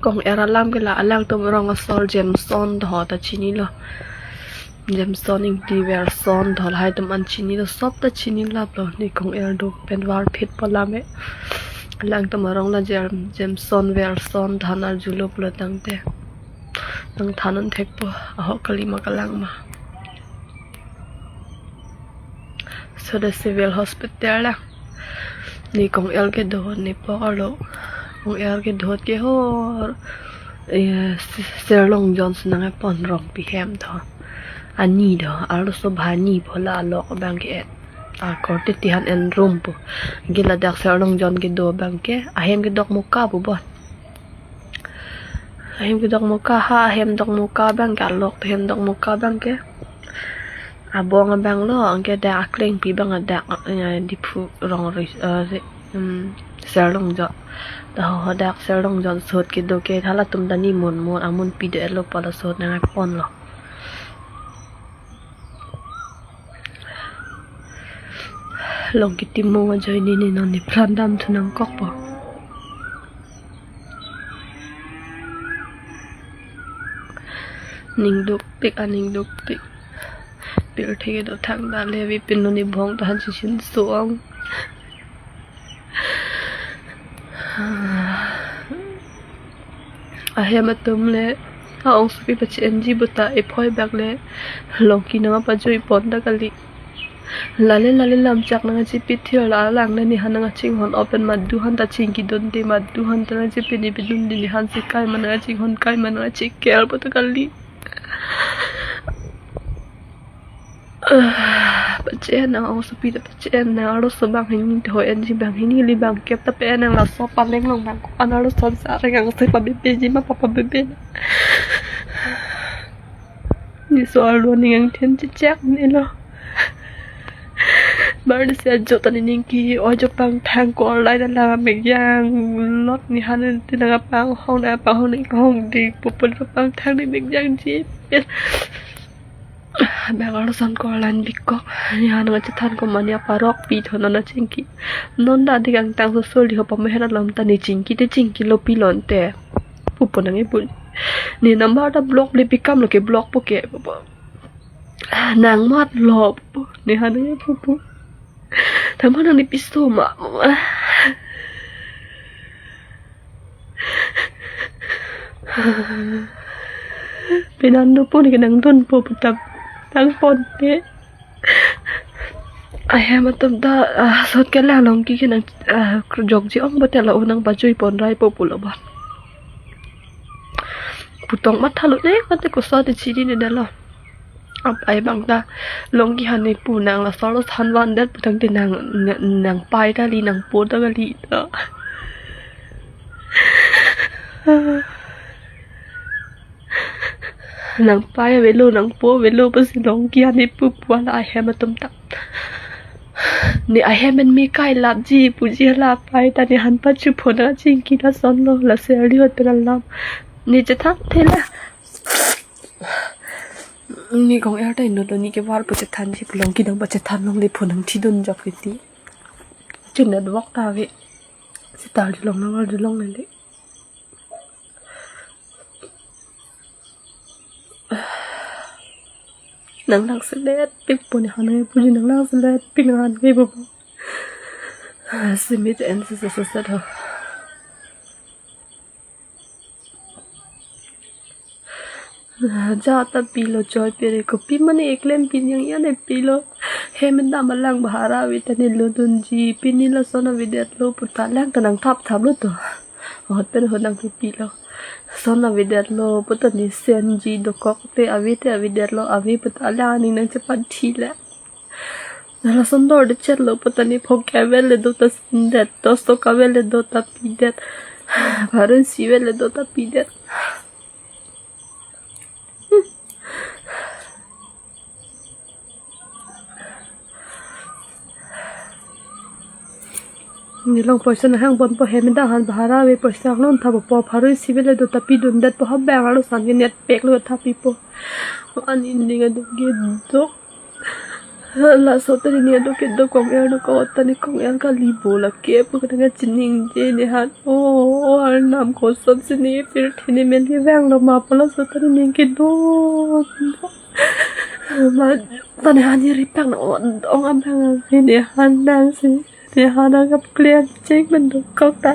Kong-er alam ke la, alangtum rong asor Jameson do ta chinilo. Jameson Ingti Verson do lahai atum an chinilo, sop ta chinilap lo, ne kong-er do pen varphit po lame. Alangtum arong la Jam-, Jameson Verson than arjulo pulo tangte nangthan un thek po, ahok kali ma kalang ma. So the civil hospital la. Ne kong-er kedo, ne po arlo. Kong-er kedo ke hor. Eh, Serlongjon si nangpon, Rongpi hem tho. Ani do, arloso bhani po la alok abang ke. A korte tihan en room po. Ke ladak Serlongjon kedo abang ke. Ahem kedok Moka po bon. Ahem kedok Moka ha, ahem dok Moka abang ke, alok ahem dok Moka abang ke. Abong abang lo, anke dak aklengpi abang dak, eh, Diphu rong ri, eh, ri, hmm, Serlongjon. Dak ho, ho dak Serlongjon sot kedo ke, halatum ta ne mon mon, amun pidetlo pu la sot nangpon lo. Long kitim mo ajoine ne non nephan damthu nangkok po. Ning dukpik, aning dukpik. Pirthe kedo thangta le, vi pin lo ne bong ta han chishin so-ong. Ahem atum le, a-ongsopi pachi-enji puta ephoi bak le, Longki nangpajui pon ta kali. Lale lale lam chak nangchepithir la alang le nehan nangchinghon open madu han ta chingki dunde, madu han ta nangchepini pidunde, nehan si kai ma nangchinghon kai ma nangcheker pu ta kali. Ah, pache nang asopi ta pache nang, arloso banghini, ho enji banghini, ili bangkep ta pe nang, laso paleng along nang ko-an arloso sa rengang se pabebeji ma papabebeji. Neso arlo ning angthin chechek nelo. Bar nesi ajo ta nening ke-oi jo pangthang ko online alam mekjang lot, nehan ti nangpanghong nangpanghong nangpanghong di pupun pangthang ne mekjangji. Bang arloson ko online bikok, nehan nangchethan ko mane aparok pi tho non nangchingki. Non ta dik angtang sosol di ho pamehet alam ta ne chingki te chingkilo pi lonte. Pupo nang ipul. Ne number ta block le pikam lo ke block po ke. Nang mat lo pupo. Nehan nang pupo. Tama nang ne piso ma. Penan do po ne ke nangdunpo pu ta nangponpe. Ahem atum ta, ah, sot ke lang along ke ke nang, ah, jokji ong ba te la o nangpajui pon raipo pulo ba. Putong matha lo ne mate koso te chiri ne dalo. Ap ai bang ta long ke hane pu nang laso arloso than van det pu tangte nang, nang, nangpai ta li nangpo ta kali ta. Nangpai avelo nangpo avelo pusi long ke hane pu pu la ahem atum ta. Ne ahem en me kai lapji puji la pai ta nehan pachu pho nangchingki lason lo la serli hot pen alam. Ne chethan thela. Ne kong er ta inut lo ne ke var pu chethanji pu long ke dong pachethan longle pho nangthidun jok kiti. Chun na dwok ta ave. Sitar di long na var di long le. Nang lang selet pik po nehan nang puji nang lang selet pik nehan ke bo. Simit en se se se se tho. Ja ta pilo joy pere ko pi mane eklem pi yang ya ne pilo. Hem dam alang bahara ave ta ne lo dunji pini lason avedet lo pu ta lang ta nangthap thap lo to. Hot pen hot nangpipilo. Son avedet lo pu ta ne senji dokok te ave te avedet lo ave pu ta lang aning nangchepanthi le. Lason dorde chet lo pu ta ne phok avel le do ta sendet, tostok avel le do ta pidet. Pharo isi avel le do ta pidet. Ne long poisa nahang ponpo hem dam han bahara ave poisa nang thap po pharo isi avel le do ta pidundet po ha bang arloson ke net pek lo thapipo. Ani ning aduk ke dok. Laso ta ne aduk ke dok kong er dok ko ta ne kong er kali bo la ke pu ka chiningje nehan. O, o arnam koson si ne pirthe ne men ke vang lo ma pu laso ta ne ke dok. Ma ta nehan ne ripak na ong abang ave nehan nang si. Nehan nang kap klem cheng pen dokok ta.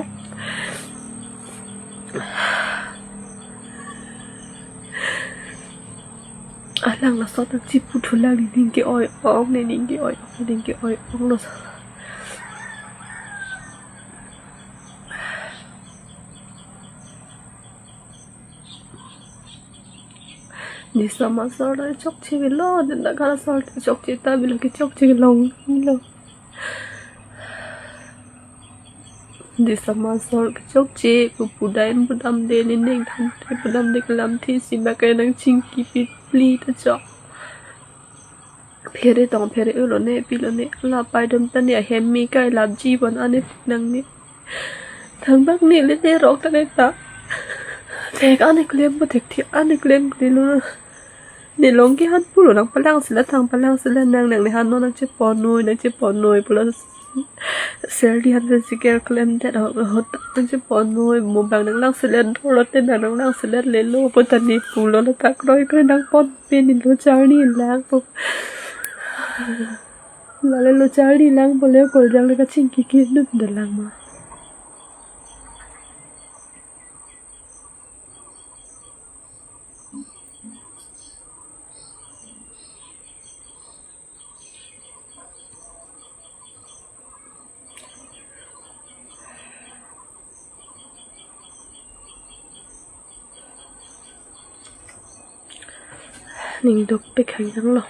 Alang laso ta chipu thulang nening ke-oi ong nening ke-oi ong nening ke-oi ong lo. Ne sama asor ta chokche avelo, ne ta kala asor ta chokche ta avelo ke chokche kelong lo. Ne sama asor ke chokche pu pudam pudamde ne neng than te pudamde kelam thi si ba ke nangchingki pi pli ta chok. Phere tong phere ulo ne pilo ne la pai dam ta ne ahem me kai lapji pon ane nang ne. Thangbak ne le ne rok ta kai ta. Thek ane klem bo thek thi ane klem klem lo. Ne long ke han pulo nangpalang sila thang palang sila nang nang nehan non nangchepon noi nangchepon noi pulo. Serli han pen si ker klem det ho ho ta nangchepon noi mo bang nanglang sila dolo te bang nanglang sila le lo pu ta ne pulo la ta kroi kroi nangponpe ne lo charli lang po. Lale lo charli lang po le koljang le kachingki ke nup de lang ma. Ning duk pek hangjang lo.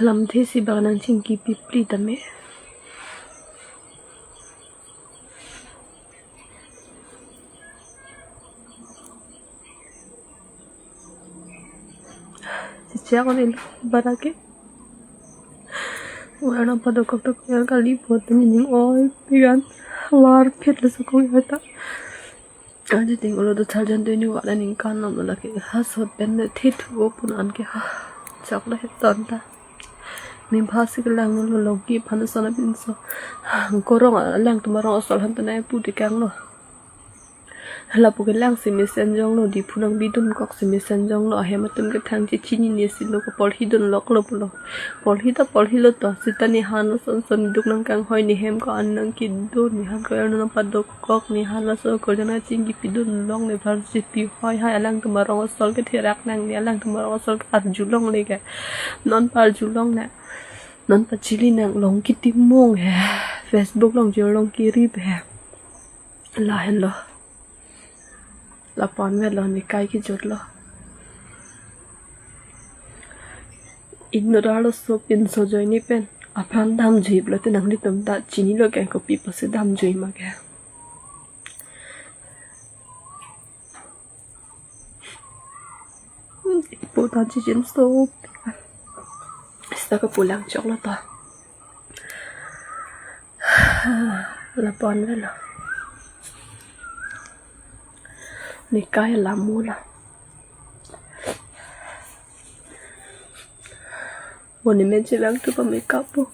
Lamthe si bang nangchingki pipli tame. Chichak on ilo barake. Wala pada kok tok ya kali buat ni ning oi pigan. War phet lo sukung ya ta. Aji ting ulo do charjan do ni wala ning kan nam lake. Ha sot pen ne thit ho pun an ke ha. Chak la het ton ta. Ni bha si lang lo logi phan sona pinso. Korong lang tumar rong asol han ta nai pu di kang lo. Lapu ke lang si mesen jong lo, Diphu nang bidun kok si mesen jong lo, ahem atum ke thang chechini ne si lo, kapolhi dun lok lo pulo. Polhi ta polhi lo to, sita ni han lo son son duk nang kanghoi, ni hem ko an nang kido, ni han ko erno nang padok kok, ni han laso ko jana chingki pidun long ne bhar si pi hoi hai, alang tumar rong asol ke therak nang ne, alang tumar rong asol ke arjulong le ke. Non pa arjulong ne. Non pa chili nang long kitimung he. Facebook long jor long kirip he. Lahen lo. Lapu-an vet lo, nikai kijut lo. Inut arloso pinso ajoine pen apran damjui pulote nanglitum ta chini lo ke, kopi pusi damjui ma ke. Ipo ta chichin so. Sita kapu lang chok lo ta. Lapu-an vet lo. Nikai lamu la. Mo ni men chilang tu pa makeup po.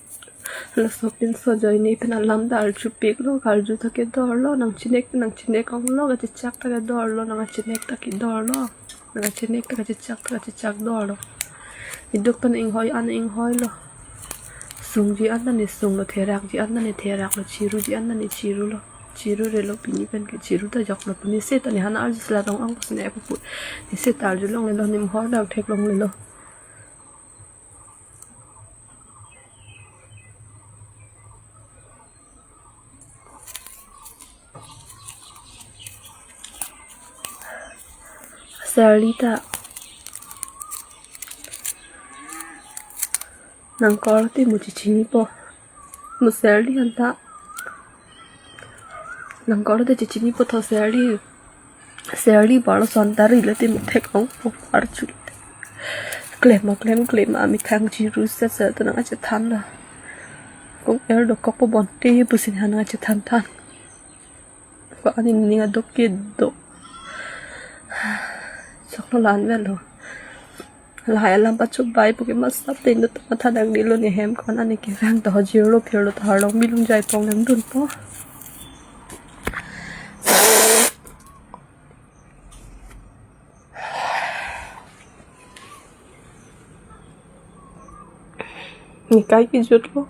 Laso pinso ajoine pen alam ta arjupik lo, karju ta kedor lo, nang chinek ta nang chinek ong lo, kachichak ta kedor lo, nang chinek ta kedor lo. Nang chinek ta kachichak ta kachichak dor lo. Iduk pen inghoi an inghoi lo. Sungji an ta ne sung lo, therakji an ta ne therak lo, chiruji an ta ne chiru lo. Chiru re lo pini pen ke chiru ta jok lo pini se ta ni han arju sila tong ang pusi ne pu pu. Ni se ta arjulong le lo, nim hor dak thek long le lo. Serli ta nang kor ti mo chichini po. Mo Serli anta. Nang kor ti chichini po tho Serli. Serli balo son ta ri le ti mo thek ong po arju. Klem ma klem klem ma mi thang chiru set set ta nang achethan la. Kong er do kok po bonte pusi nang achethan than. Ko ani ning adok kedo. Chok lo, la-an vet lo. Lahai alam pachubai pu ke masap te inut matha dang di lo, ni hem ko-an ani kevang ta ho jir lo phir lo ta harlong bilung jai pong nang dun po. Nikai kijut lo.